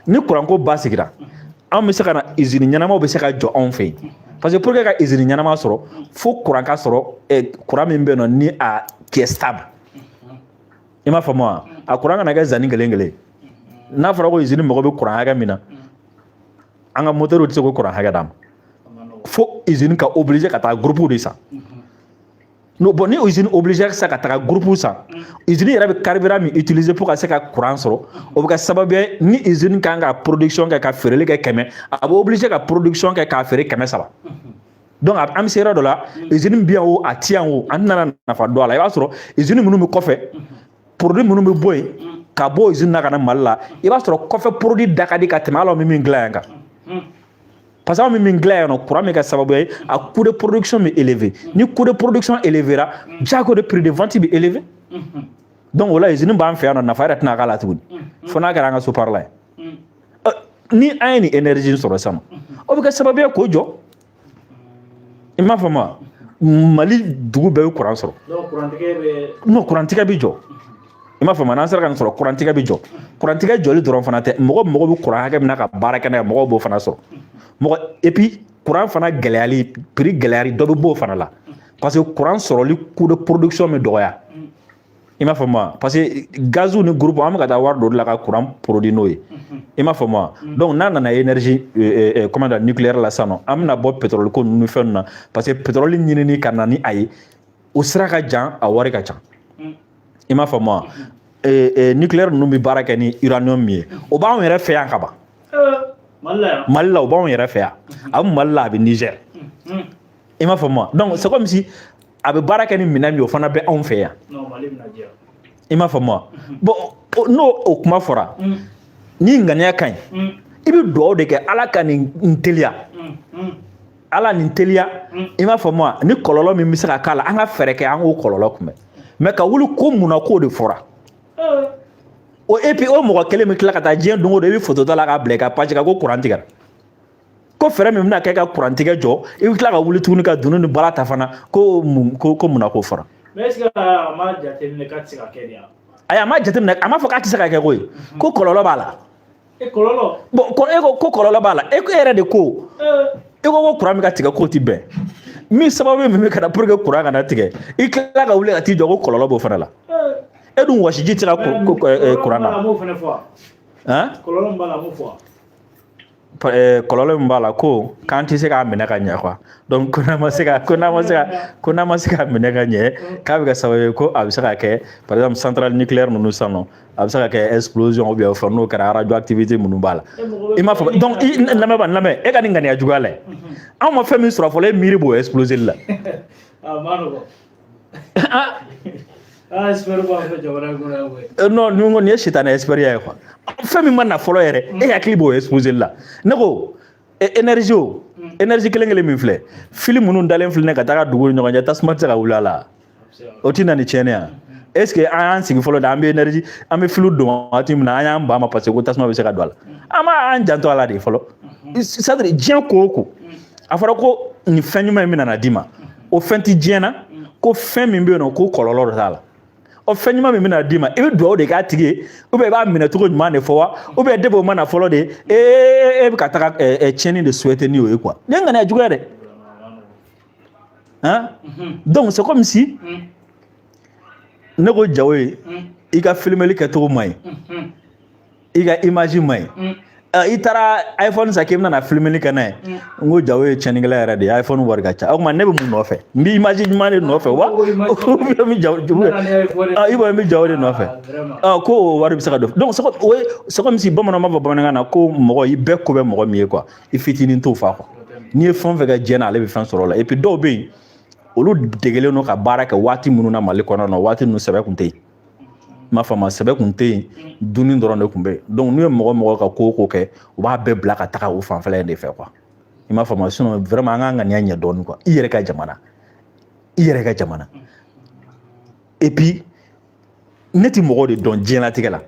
ni kuranko basigira, an bɛ se ka na usine ɲɛnamaw bɛ se ka jɔ anw fɛ yen, parce que pour que ka usine ɲɛnama sɔrɔ, fo kuran ka sɔrɔ, kuran min bɛ yen nɔ ni a qui est stable. I m'a faamu wa? A kuran kana kɛ zanni kelen kelen. N'a fɔra ko usine mago bɛ kuran hakɛ min na, an ka moteur tɛ se k'o kuran hakɛ d'a ma, fo usine ka obligé ka taa groupe de san. No, bon, ni usine obligé sa ka taga groupe san, usine yɛrɛ bɛ carburant min utiliser pour ka se ka courant sɔrɔ, o bɛ kɛ sababu ye ni usine kan ka production kɛ ka feereli kɛ 100, a bɛ obligé ka production kɛ k'a feere 300. Donc an bɛ se yɔrɔ dɔ la, usine bi yan o, a ti yan o, an tɛna nafa dɔn a la. I b'a sɔrɔ usine minnu bɛ kɔfɛ, produit minnu bɛ bɔ yen, Ka bɔ usine na ka na Mali la, i b'a sɔrɔ kɔfɛ produit da ka di ka tɛmɛ hali anw bɛ min dilan yan kan, parce que anw bɛ min dilan yan nɔ, courant bɛ kɛ sababu ye, a coût de production bɛ élevé. Ni coût de production élevé ra, diyago de prix de vente bɛ élevé. Donc o la, usine b'an fɛ yan nɔ, nafa yɛrɛ tɛna k'a la tuguni, fo n'a kɛra an ka Soparala ye. Ni an ye nin énergie sɔrɔ sisan, o bɛ kɛ sababu ye k'o jɔ. I m'a faamu wa? Mali dugu bɛɛ bɛ courant sɔrɔ. Non, kurantigɛ bɛ jɔ. I m'a faamu? N'an sera ka nin sɔrɔ, kurantigɛ bɛ jɔ. Kurantigɛ jɔli dɔrɔn fana tɛ. Mɔgɔ mago bɛ kuran hakɛ min na ka baara kɛ n'a ye, mɔgɔw b'o fana sɔrɔ. Mɔgɔ, et puis courant fana gɛlɛyali, prix gɛlɛyali, dɔ bɛ bɔ o fana la, parce que courant sɔrɔli coût de production bɛ dɔgɔya. I m'a faamu wa? Parce que gaziw ni groupe, an bɛ ka taa wari don o de la ka courant produit n'o ye. I m'a faamu wa? Donc n'a nana énergie, comment dire, nucléaire la sisan nɔ, an bɛna bɔ pétrole ko ninnu ni fɛn ninnu na, parce que pétrole ɲinini ka na ni a ye, o sira ka jan, a wari ka ca. I m'a faamu wa? Nucléaire ninnu bɛ baara kɛ ni uranium min ye, o b'anw yɛrɛ fɛ yan ka ban. Mali la, o b'anw yɛrɛ fɛ yan. A bɛ Mali la, a bɛ Niger. I m'a faamu wa? Donc c'est comme si a bɛ baara kɛ ni minɛn min ye, o fana bɛ anw fɛ yan. I m'a faamu wa? Bon, n'o o kuma fɔra, ni ŋaniya ka ɲi, i bɛ dugawu de kɛ, Ala ka nin teliya, Ala nin teliya. I m'a faamu wa? Ni kɔlɔlɔ min bɛ se ka k'a la, an ka fɛɛrɛ kɛ an k'o kɔlɔlɔ kunbɛn. Mais ka wuli ko munna k'o de fɔra o, et puis o mɔgɔ kelen bɛ tila ka taa diɲɛ don o don, i bɛ photo ta la k'a bila i ka page kan ko courant tigɛra, ko fɛɛrɛ min bɛna kɛ ka courant tigɛ jɔ, i bɛ tila ka wuli tuguni ka dunun ni baara ta fana ko mun, ko munna k'o fɔra. Mais est ce que a ma jateminɛ k'a tɛ se ka kɛ de wa? Ayi, a ma jateminɛ, a ma fɔ k'a tɛ se ka kɛ koyi, ko kɔlɔlɔ b'a la. E kɔlɔlɔ. Bon, e ko ko kɔlɔlɔ b'a la, e ko e yɛrɛ de ko, e ko ko courant bɛ ka tigɛ, k'o ti bɛn min sababu min bɛ ka na pour que courant kana tigɛ, i tila ka wuli ka t'i jɔ ko kɔlɔlɔ b'o fana la. E dun wɔsiji tɛ se ka courant na. Han? Kɔlɔlɔ min b'a la, a m'o fɔ. Kɔlɔlɔ min b'a la, ko k'an tɛ se k'a minɛ ka ɲɛ quoi. Donc ko n'an ma se k'a minɛ ka ɲɛ, k'a bɛ kɛ sababu ye ko a bɛ se ka kɛ, par exemple, centrale nucléaire ninnu sisan nɔ, a bɛ se ka kɛ explosion ou bien fɛn, n'o kɛra, radioactivité minnu b'a la. I m'a fɔ? Donc i lamɛn ba lamɛn, e ka nin ŋaniya juguya la, anw ma fɛn min sɔrɔ fɔlɔ, e miiri b'o exploser la. A ma nɔgɔn. Ah, expert b'an fɛ jamana kɔnɔ yan koyi. Non, nin ko nin ye sitanɛ expert ye quoi. Fɛn min ma na fɔlɔ yɛrɛ, e hakili b'o exposer la. Ne ko énergie, o énergie kelen kelen min filɛ, fili minnu dalen filɛ ka taga dugu ni ɲɔgɔn cɛ, tasuma tɛ se ka wuli a la, o ti na ni tiɲɛni ya? Est ce que an y'an sigi fɔlɔ de, an bɛ énergie, an bɛ filiw don waati min na, an y'an ban ma, parce que ko tasuma bɛ se ka don a la, an b'an janto a la de fɔlɔ? C'est à dire, diɲɛ ko o ko, a fɔra ko nin fɛn ɲuman in bɛna na d'i ma, o fɛn ti diɲɛ na ko fɛn min bɛ yen nɔ ko kɔlɔlɔ dɔ t'a la. Ɔ, fɛn ɲuman min bɛna d'i ma, i bɛ dugawu de k'a tigi ye, ou bien i b'a minɛ cogo ɲuman de fɔ wa, ou bien depuis o ma na fɔlɔ de, e bɛ ka taga tiɲɛni de souhaiter ni o ye quoi? Nin ye ŋaniya juguya dɛ, hein. Donc c'est comme si ne ko Jawo ye, i ka filmeli kɛcogo man ɲi, i ka image man ɲi, i taara iPhone san k'i bɛna na filmeli kɛ n'a ye. N ko Jawo ye tiɲɛnikɛla yɛrɛ de ye, iPhone wari ka ca. O tuma ne bɛ mun nɔfɛ? N bɛ image ɲuman de nɔfɛ wa, ou bien n bɛ Jawo, i bɛ n bɛ Jawo de nɔfɛ ko o wari bɛ se ka don? Donc o ye, c'est comme si bamananw b'a fɔ bamanankan na ko mɔgɔ i bɛɛ ko bɛ mɔgɔ min ye quoi, i fitinin t'o fa quoi. N'i ye fɛn o fɛn kɛ diɲɛ na, ale bɛ fɛn sɔrɔ o la. Et puis dɔw bɛ yen, olu degelen don ka baara kɛ waati minnu na Mali kɔnɔ, waati ninnu sɛbɛ kun tɛ yen. I m'a faamu? Sɛbɛ kun tɛ yen, dunni dɔrɔn de kun bɛ yen. Donc n'u ye mɔgɔ mɔgɔ ka ko o ko kɛ, u b'a bɛɛ bila ka taga o fanfɛla in de fɛ quoi. I m'a faamu? Sinon vraiment, an k'an ŋaniya ɲɛ dɔɔnin quoi. I yɛrɛ ka jamana, i yɛrɛ ka jamana. Et puis ne ti mɔgɔw de dɔn diɲɛlatigɛ la.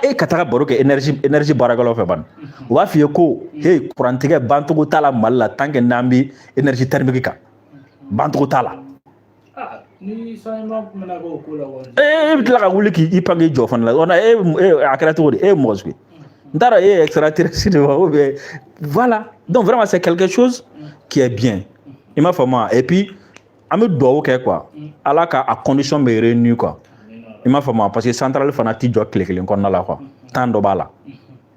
E ka taga baro kɛ énergie baarakɛlaw fɛ bani, u b'a f'i ye ko hey, kurantigɛ bancogo t'a la Mali la tant que n'an bɛ énergie thermique kan, bancogo t'a la. Ni changement bɛna kɛ o ko la kɔni. E bɛ tila ka wuli k'i pan k'i jɔ fana la. E, a kɛra cogo di? E ye mɔgɔ sugu ye, n t'a dɔn, e ye extraterrestre de wa, ou bien? Voilà, donc vraiment, c'est quelque chose qui est bien. I m'a faamu wa? Et puis an bɛ dugawu kɛ quoi, Ala ka a condition bɛ réunir quoi. I m'a faamu wa? Parce que centrale fana ti jɔ tile kelen kɔnɔna la quoi, temps dɔ b'a la.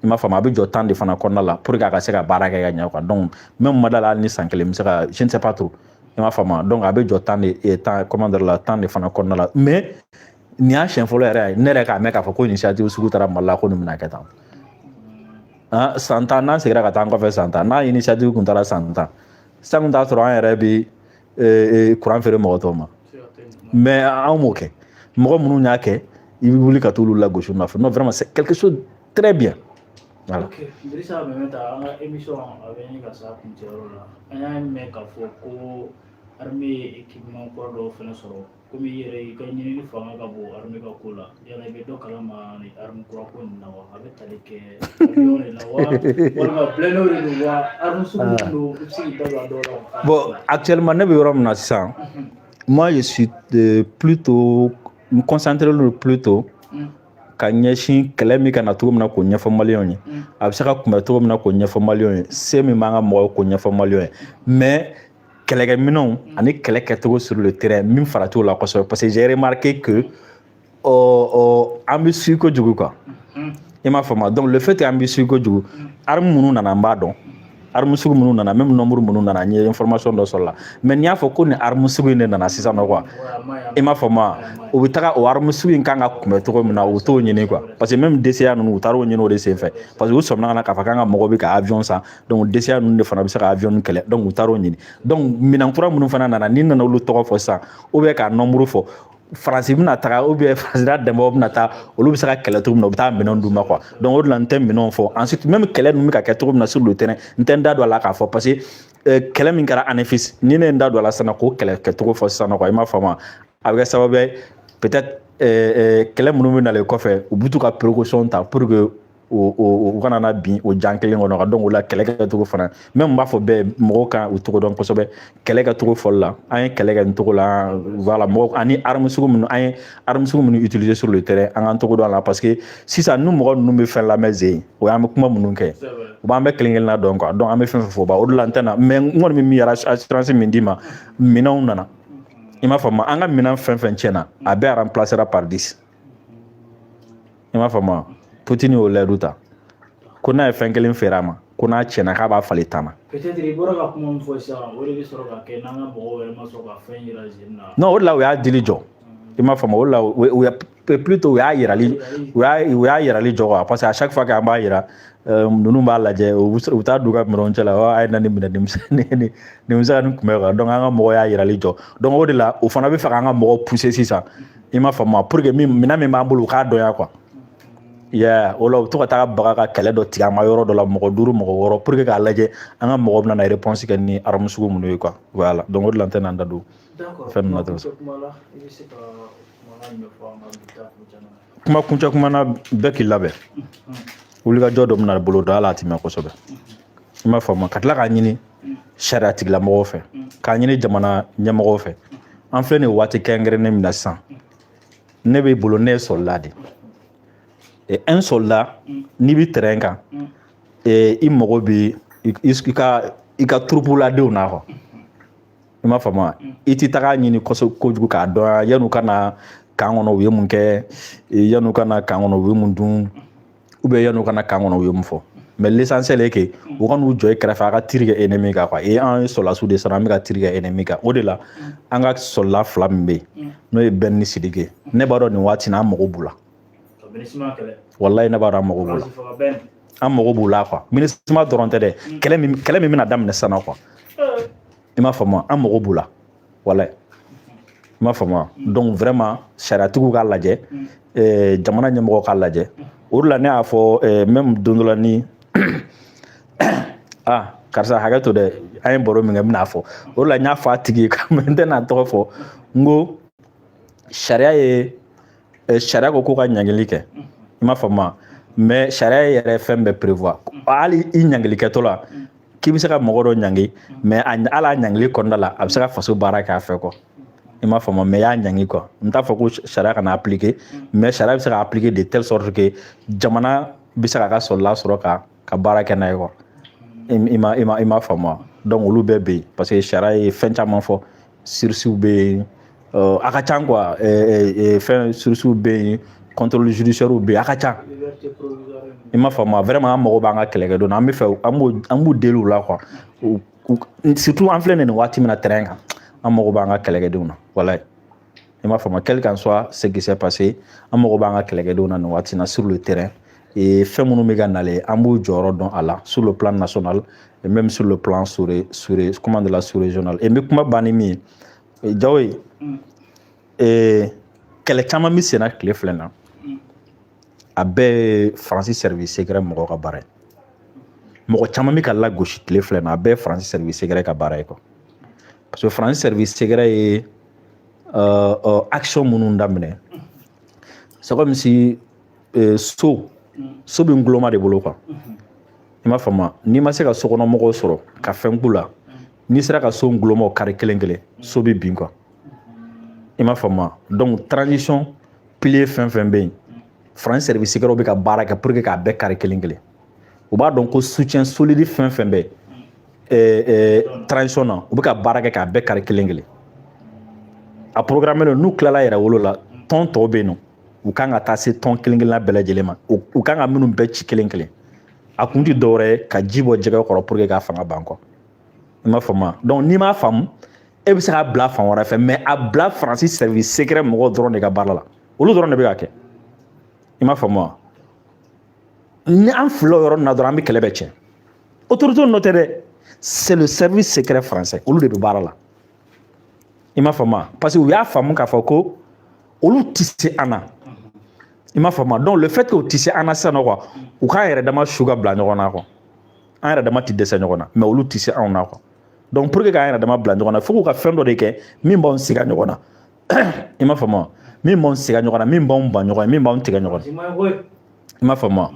I m'a faamu? A bɛ jɔ temps de fana kɔnɔna la pour que a ka se ka baara kɛ ka ɲɛ quoi. Donc même ma da la, hali ni san kelen bɛ se ka, je ne sais pas trop. I m'a faamu? Donc a bɛ jɔ temps de temps, comment dire la, temps de fana kɔnɔna la. Mais nin y'a siɲɛ fɔlɔ yɛrɛ ye ne yɛrɛ k'a mɛn k'a fɔ ko initiative sugu taara Mali la, ko nin bɛna kɛ tan. Ah, san 10, n'an seginna ka taa an kɔfɛ san 10, n'a initiative kun taara san 10 san, kun t'a sɔrɔ an yɛrɛ bɛ courant feere mɔgɔ tɔw ma. Mais anw m'o kɛ. Mɔgɔ minnu y'a kɛ I bɛ wuli ka t'olu lagosi u nɔfɛ. Non, vraiment, c'est quelque chose de très bien, voilà. Ok, Dirisa Meminta, an ka émission a bɛ ɲini ka s'a kuncɛyɔrɔ la. An y'a mɛn k'a fɔ ko armée ye équipement kura dɔw fana sɔrɔ. Komi i yɛrɛ i ka ɲinini fanga ka bon armée ka ko la, yala i bɛ dɔ kalama ni arme kura ko nin na wa? A bɛ tali kɛ avion de la wa, walima blindé de don wa, arme sugu min don, i bɛ se k'i da don a dɔw la wa? Bon, actuellement, ne bɛ yɔrɔ min na sisan, moi je suis plutôt n concentré le plutôt ka ɲɛsin kɛlɛ min ka na cogo min na k'o ɲɛfɔ maliyɛnw ye, a bɛ se ka kunbɛ cogo min na k'o ɲɛfɔ maliyɛnw ye, se min b'an ka mɔgɔw k'o ɲɛfɔ maliyɛnw ye. Mais kɛlɛkɛminɛnw ani kɛlɛ kɛcogo sur le terrain, min farati o la kosɛbɛ, parce que j'ai remarqué que an bɛ suit kojugu quoi, i m'a faamu? Donc le fait que an bɛ suit kojugu, arme minnu nana, n b'a dɔn arme sugu minnu nana, même nombre minnu nana, n ye information dɔ sɔrɔ la. Mais n'i y'a fɔ ko nin arme sugu in de nana sisan nɔ quoi, i m'a faamu wa, u bɛ taga o arme sugu in kan ka kunbɛ cogo min na, u t'o ɲini quoi. Parce que même DCA ninnu, u taara o ɲini o de senfɛ, parce que u sɔmina ka na k'a fɔ k'an ka mɔgɔw bɛ ka avion san. Donc DCA ninnu de fana bɛ se ka avion kɛlɛ, donc u taara o ɲini. Donc minɛn kura minnu fana nana, n'i nana olu tɔgɔ fɔ sisan ou bien k'a nombre fɔ, Faransi bɛna taga ou bien Faransi n'a dɛmɛbagaw bɛna taa, olu bɛ se ka kɛlɛ cogo min na, u bɛ taa minɛnw d'u ma quoi. Donc o de la n tɛ minɛnw fɔ. Ensuite, même kɛlɛ ninnu bɛ ka kɛ cogo min na sur le terrain, n tɛ n da don a la k'a fɔ, parce que kɛlɛ min kɛra Anefis, ni ne ye n da don a la sisan k'o kɛlɛ kɛcogo fɔ sisan nɔ quoi, i m'a faamu, a bɛ kɛ sababu ye peut-être kɛlɛ minnu bɛ nalen kɔfɛ, u bɛ t'u ka précaution ta pour que u kana na bin o jan kelen kɔnɔ. Ka donc o la kɛlɛ kɛcogo fana, même n b'a fɔ bɛɛ, mɔgɔw kan u cogo dɔn kosɛbɛ kɛlɛ kɛcogo fɔli la. An ye kɛlɛ kɛ nin cogo la, voilà. Mɔgɔ ani arme sugu minnu, an ye arme sugu minnu utiliser sur le terrain, an k'an cogo dɔn a la, parce que sisan ni mɔgɔ ninnu bɛ fɛn lamɛn zen, o y'an bɛ kuma minnu kɛ, u b'an bɛɛ kelen kelenna dɔn quoi. Donc an bɛ fɛn fɛn fɔ ba, o de la n tɛ na. Mais n kɔni bɛ min yɛrɛ assurance min d'i ma, minɛnw nana, i m'a faamu, an ka minɛn fɛn fɛn tiɲɛna, a bɛɛ remplacera par 10, i m'a faamu. Poutine y'o layidu ta ko n'a ye fɛn kelen feere a ma, ko n'a tiɲɛna, k'a b'a falen tan na. Peut-être i bɔra ka kuma min fɔ sisan, o de bɛ sɔrɔ ka kɛ n'an ka mɔgɔw yɛrɛ ma sɔn ka fɛn yira zen na. Non, o de la u y'a dili jɔ, i m'a faamu. O de la u ya plutôt u y'a yirali jɔ quoi, parce que à chaque fois qu'an b'a yira, ninnu b'a lajɛ, u bɛ taa don u ka minɛnw cɛ la, a ye na nin minɛ, nin bɛ se ka nin kunbɛ quoi. Donc an ka mɔgɔw y'a yirali jɔ. Donc o de la o fana bɛ fɛ k'an ka mɔgɔw pousser sisan, i m'a faamu, pour que min minɛn min b'an bolo, u k'a dɔnya quoi. Yeah, o la u bɛ to ka taga baga ka kɛlɛ dɔ tigɛ an ma yɔrɔ dɔ la, mɔgɔ duuru, mɔgɔ 6, pour que k'a lajɛ an ka mɔgɔw bɛna na réponse kɛ ni arme sugu minnu ye quoi. Voilà, donc o de la n tɛ na n da don fɛn ninnu na. Kuma la, i bɛ se ka kumakan jumɛn fɔ an ka bi ta kuncɛ na? Kuma kuncɛ kuma na, bɛɛ k'i labɛn, wulikajɔ dɔ bɛna bolo don, hali a ti mɛn kosɛbɛ, i m'a faamu. Ka tila k'a ɲini sariya tigilamɔgɔw fɛ, k'a ɲini jamana ɲɛmɔgɔw fɛ, an filɛ nin waati kɛrɛnkɛrɛnnen min na sisan, ne b'i bolo, ne ye soldat de ye. Un soldat, n'i bɛ terrain kan, i mago bɛ i ka troupe ladenw na quoi, i m'a faamu wa? I ti taga ɲini kosɛbɛ kojugu k'a dɔn yan'u ka na camp kɔnɔ u ye mun kɛ, yan'u ka na camp kɔnɔ u ye mun dun, ou bien yan'u ka na camp kɔnɔ u ye mun fɔ. Mais l'essentiel est que u ka n'u jɔ i kɛrɛfɛ, a ka tir kɛ ennemi kan quoi. Et an ye sɔrɔdasiw de sara, an bɛ ka tir kɛ ennemi kan. O de la an ka soldat fila min bɛ yen, n'o ye Ben ni Sidiki, ne b'a dɔn nin waati in na an mago b'u la. Walayi, ne b'a dɔn an mago b'u la, an mago b'u la quoi. MINUSMA dɔrɔn tɛ dɛ, kɛlɛ min bɛna daminɛ sisan nɔ quoi, i m'a faamu, an mago b'u la walayi, i m'a faamu. Donc vraiment, sariyatigiw k'a lajɛ, jamana ɲɛmɔgɔw k'a lajɛ. O de la ne y'a fɔ même don dɔ la ni ah karisa, hakɛ to dɛ, an ye baro min kɛ, n bɛna fɔ. O de la n y'a fɔ a tigi ye, n tɛna tɔgɔ fɔ, n ko sariya ye, sariya ko ka ɲangili kɛ, i m'a faamu, mais sariya yɛrɛ fɛn bɛɛ prévoir. Hali i ɲangili kɛtɔ la k'i bɛ se ka mɔgɔ dɔ ɲangi, mais hali a ɲangili kɔnɔna la, a bɛ se ka faso baara kɛ a fɛ quoi, i m'a faamu. Mais i y'a ɲangi quoi. N t'a fɔ ko sariya kana appliquer, mais sariya bɛ se ka appliquer de telle sorte que jamana bɛ se k'a ka soldat sɔrɔ ka baara kɛ n'a ye quoi. I m'a faamu wa? Donc olu bɛɛ bɛ yen, parce que sariya ye fɛn caman fɔ, sursis bɛ yen, a ka ca quoi, fɛn sursis bɛ yen, contrôle judiciaire bɛ yen, a ka ca, i m'a faamu. Vraiment, an mago b'an ka kɛlɛkɛdenw na, an bɛ fɛ an b'u deli u la quoi. Surtout an filɛ nin waati min na terrain kan, an mago b'an ka kɛlɛkɛdenw na walayi, i m'a faamu. Quel qu'en soit ce qui s'est passé, an mago b'an ka kɛlɛkɛdenw na nin waati na sur le terrain. Et fɛn minnu bɛ ka nalen, an b'u jɔyɔrɔ dɔn a la sur le plan national et même sur le plan sous sous comment de la sous-régional. Et n bɛ kuma ban ni min ye, Jawo ye, kɛlɛ caman bɛ senna tile filɛ na. A bɛɛ ye Faransi service secret mɔgɔw ka baara ye. Mɔgɔ caman bɛ ka lagosi tile filɛ na, a bɛɛ ye Faransi service secret ka baara ye quoi. Parce que Faransi service secret ye action minnu daminɛ, c'est comme si so bɛ ngulɔma de bolo quoi. I m'a faamu? N'i ma se ka sokɔnɔmɔgɔw sɔrɔ ka fɛn k'u la, n'i sera ka so ngulɔmaw kari kelen kelen, so bɛ bin quoi. I m'a faamu? Donc transition pilier fɛn fɛn bɛ yen, Faransi service secret bɛ ka baara kɛ pour que k'a bɛɛ kari kelen kelen. U b'a dɔn ko soutien solide fɛn fɛn bɛ transition na, u bɛ ka baara kɛ k'a bɛɛ kari kelen kelen. A programme don. N'u tilala yɛrɛ wolo la, tɔn tɔw bɛ yen nɔ, u kan ka taa se tɔn kelen kelenna bɛɛ lajɛlen ma, u kan ka minnu bɛɛ ci kelen kelen. A kun ti dɔwɛrɛ ye ka ji bɔ jɛgɛ kɔrɔ pour que k'a fanga ban quoi. I m'a faamu? Donc n'i m'a faamu, e bɛ se k'a bila fan wɛrɛ fɛ, mais a bila Faransi service secret mɔgɔw dɔrɔn de ka baara la, olu dɔrɔn de bɛ ka kɛ. I m'a faamu wa? Ni an filila o yɔrɔ nin na dɔrɔn, an bɛ kɛlɛ bɛɛ tiɲɛ. Autorité nɔ tɛ dɛ, c'est le service secret français, olu de bɛ baara la. I m'a faamu wa? Parce que u y'a faamu k'a fɔ ko olu tɛ se an na. I m'a faamu? Donc le fait que u tɛ se an na sisan nɔ quoi, u k'an yɛrɛ dama su ka bila ɲɔgɔn na quoi. An yɛrɛ dama tɛ dɛsɛ ɲɔgɔn na, mais olu tɛ se anw na quoi. Donc pour que k'an yɛrɛ dama bila ɲɔgɔn na, fo k'u ka fɛn dɔ de kɛ min b'anw siga ɲɔgɔn na. I m'a faamu wa? Min b'anw siga ɲɔgɔn na, min b'anw ban ɲɔgɔn ye, min b'anw tigɛ ɲɔgɔn na. I m'a faamu wa?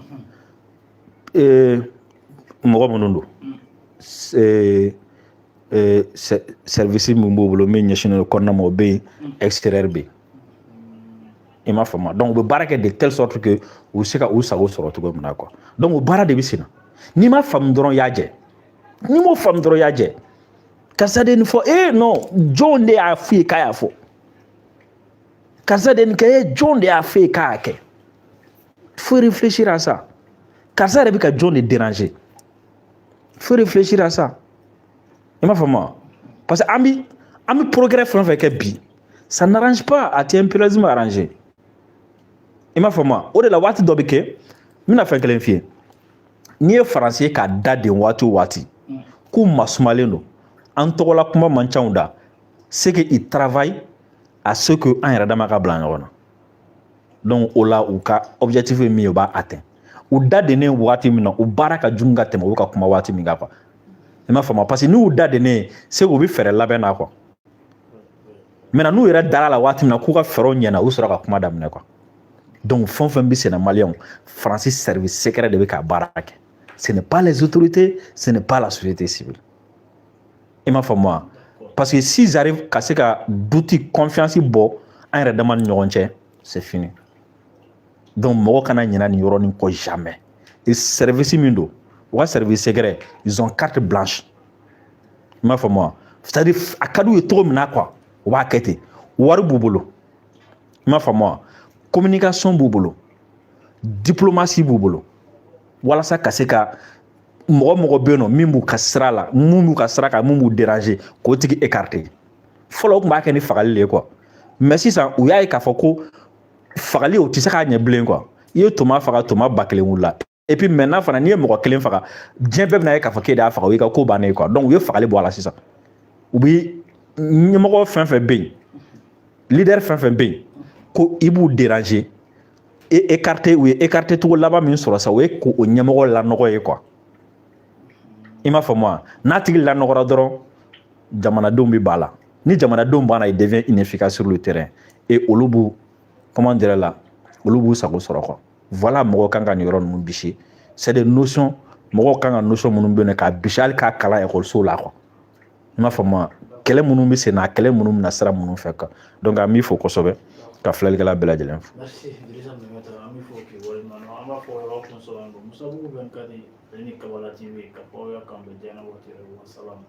Mɔgɔ minnu don, service min b'u bolo min ɲɛsinnen don kɔnɔna ma, o bɛ yen, extérieur bɛ yen. I m'a faamu? Donc u bɛ baara kɛ de telle sorte que u bɛ se ka u sago sɔrɔ cogo min na quoi. Donc o baara de bɛ sen na. N'i m'a faamu dɔrɔn, i y'a jɛ. N'i m'o faamu dɔrɔn, i y'a jɛ. Karisa de ye nin fɔ. Eh non, jɔn de y'a f'i ye k'a y'a fɔ? Karisa de ye nin kɛ. Eh, jɔn de y'a f'i ye k'a y'a kɛ? Faut réfléchir à ça. Karisa yɛrɛ bɛ ka jɔn de déranger? Faut réfléchir à ça. I m'a faamu wa? Parce que an bɛ progrès fɛn o fɛn kɛ bi, ça n'arrange pas, a tɛ impérialisme arranger. I m'a faamu wa? O de la, waati dɔ bɛ kɛ, n bɛna fɛn kelen f'i ye. N'i ye Faransi ye k'a da den waati o waati k'u masumalen don, an tɔgɔla kuma man ca u da, c'est que il travaille à ce que an yɛrɛ dama ka bila ɲɔgɔn na. Donc o la, u ka objectif ye min ye, u b'a atteint. U da dennen waati min na, u baara ka jugu ka tɛmɛ u ka kuma waati min kan quoi. I m'a faamu? Parce que n'u da dennen, c'est u bɛ fɛɛrɛ labɛn na quoi. Maintenant, n'u yɛrɛ dara la waati min na k'u ka fɛɛrɛw ɲɛna, u sɔrɔ ka kuma daminɛ quoi. Donc fɛn o fɛn bɛ senna, maliyɛnw, Faransi service secret de bɛ ka baara kɛ. Ce n'est pas les autorités, ce n'est pas la société civile. I m'a faamu wa? Parce que s'ils arrivent ka se ka doute, confiance bɔ an yɛrɛ dama ni ɲɔgɔn cɛ, c'est fini. Donc mɔgɔ kana ɲinɛ nin yɔrɔnin kɔ jamais. Et service min don, u ka service secret, ils ont carte blanche. I m'a faamu wa? C'est à dire, a ka d'u ye cogo min na quoi, u b'a kɛ ten. Wari b'u bolo. I m'a faamu wa? Communication b'u bolo, diplomatie b'u bolo, walasa ka se ka mɔgɔ mɔgɔ bɛ yen nɔ min b'u ka sira la, mun b'u ka sira kan, mun b'u déranger, k'o tigi écarter. Fɔlɔ, u tun b'a kɛ ni fagali de ye quoi. Mais sisan, u y'a ye k'a fɔ ko fagali, o tɛ se k'a ɲɛ bilen quoi. I ye toma faga, toma 1000 wulila. Et puis maintenant fana, n'i ye mɔgɔ kelen faga, diɲɛ bɛɛ bɛna ye k'a fɔ k'e de y'a faga, o y'i ka ko bannen ye quoi. Donc u ye fagali bɔ a la sisan. U bi ɲɛmɔgɔ fɛn fɛn bɛ yen, leader fɛn fɛn bɛ yen ko i b'u déranger, e écarter. U ye écarter cogo laban min sɔrɔ sa, o ye k'o ɲɛmɔgɔ lanɔgɔ ye quoi. I m'a faamu wa? N'a tigi lanɔgɔra dɔrɔn, jamanadenw bɛ ba la. Ni jamanadenw banna, il devient inefficace sur le terrain et olu b'u, comment dirais la, olu b'u sago sɔrɔ quoi. Voilà, mɔgɔw kan ka nin yɔrɔ ninnu bisi. C'est des notions, mɔgɔw kan ka notion minnu bɛ yen k'a bisi, hali k'a kalan ekɔlisow la quoi. I m'a faamu wa? Kɛlɛ minnu bɛ sen na, kɛlɛ minnu bɛna sira minnu fɛ quoi. Donc an b'i fo kosɛbɛ, ka filɛlikɛla bɛɛ lajɛlen fo. Merci Dirisa Mɛmɛta, an b'i fo k'i waleɲuman dɔn. An b'a fɔ aw kun sɔrɔ don Musabugu 24 ale ni Kabala TV ka fɔ aw ya k'an bɛn diɲɛ na waati wɛrɛ. Wa salam.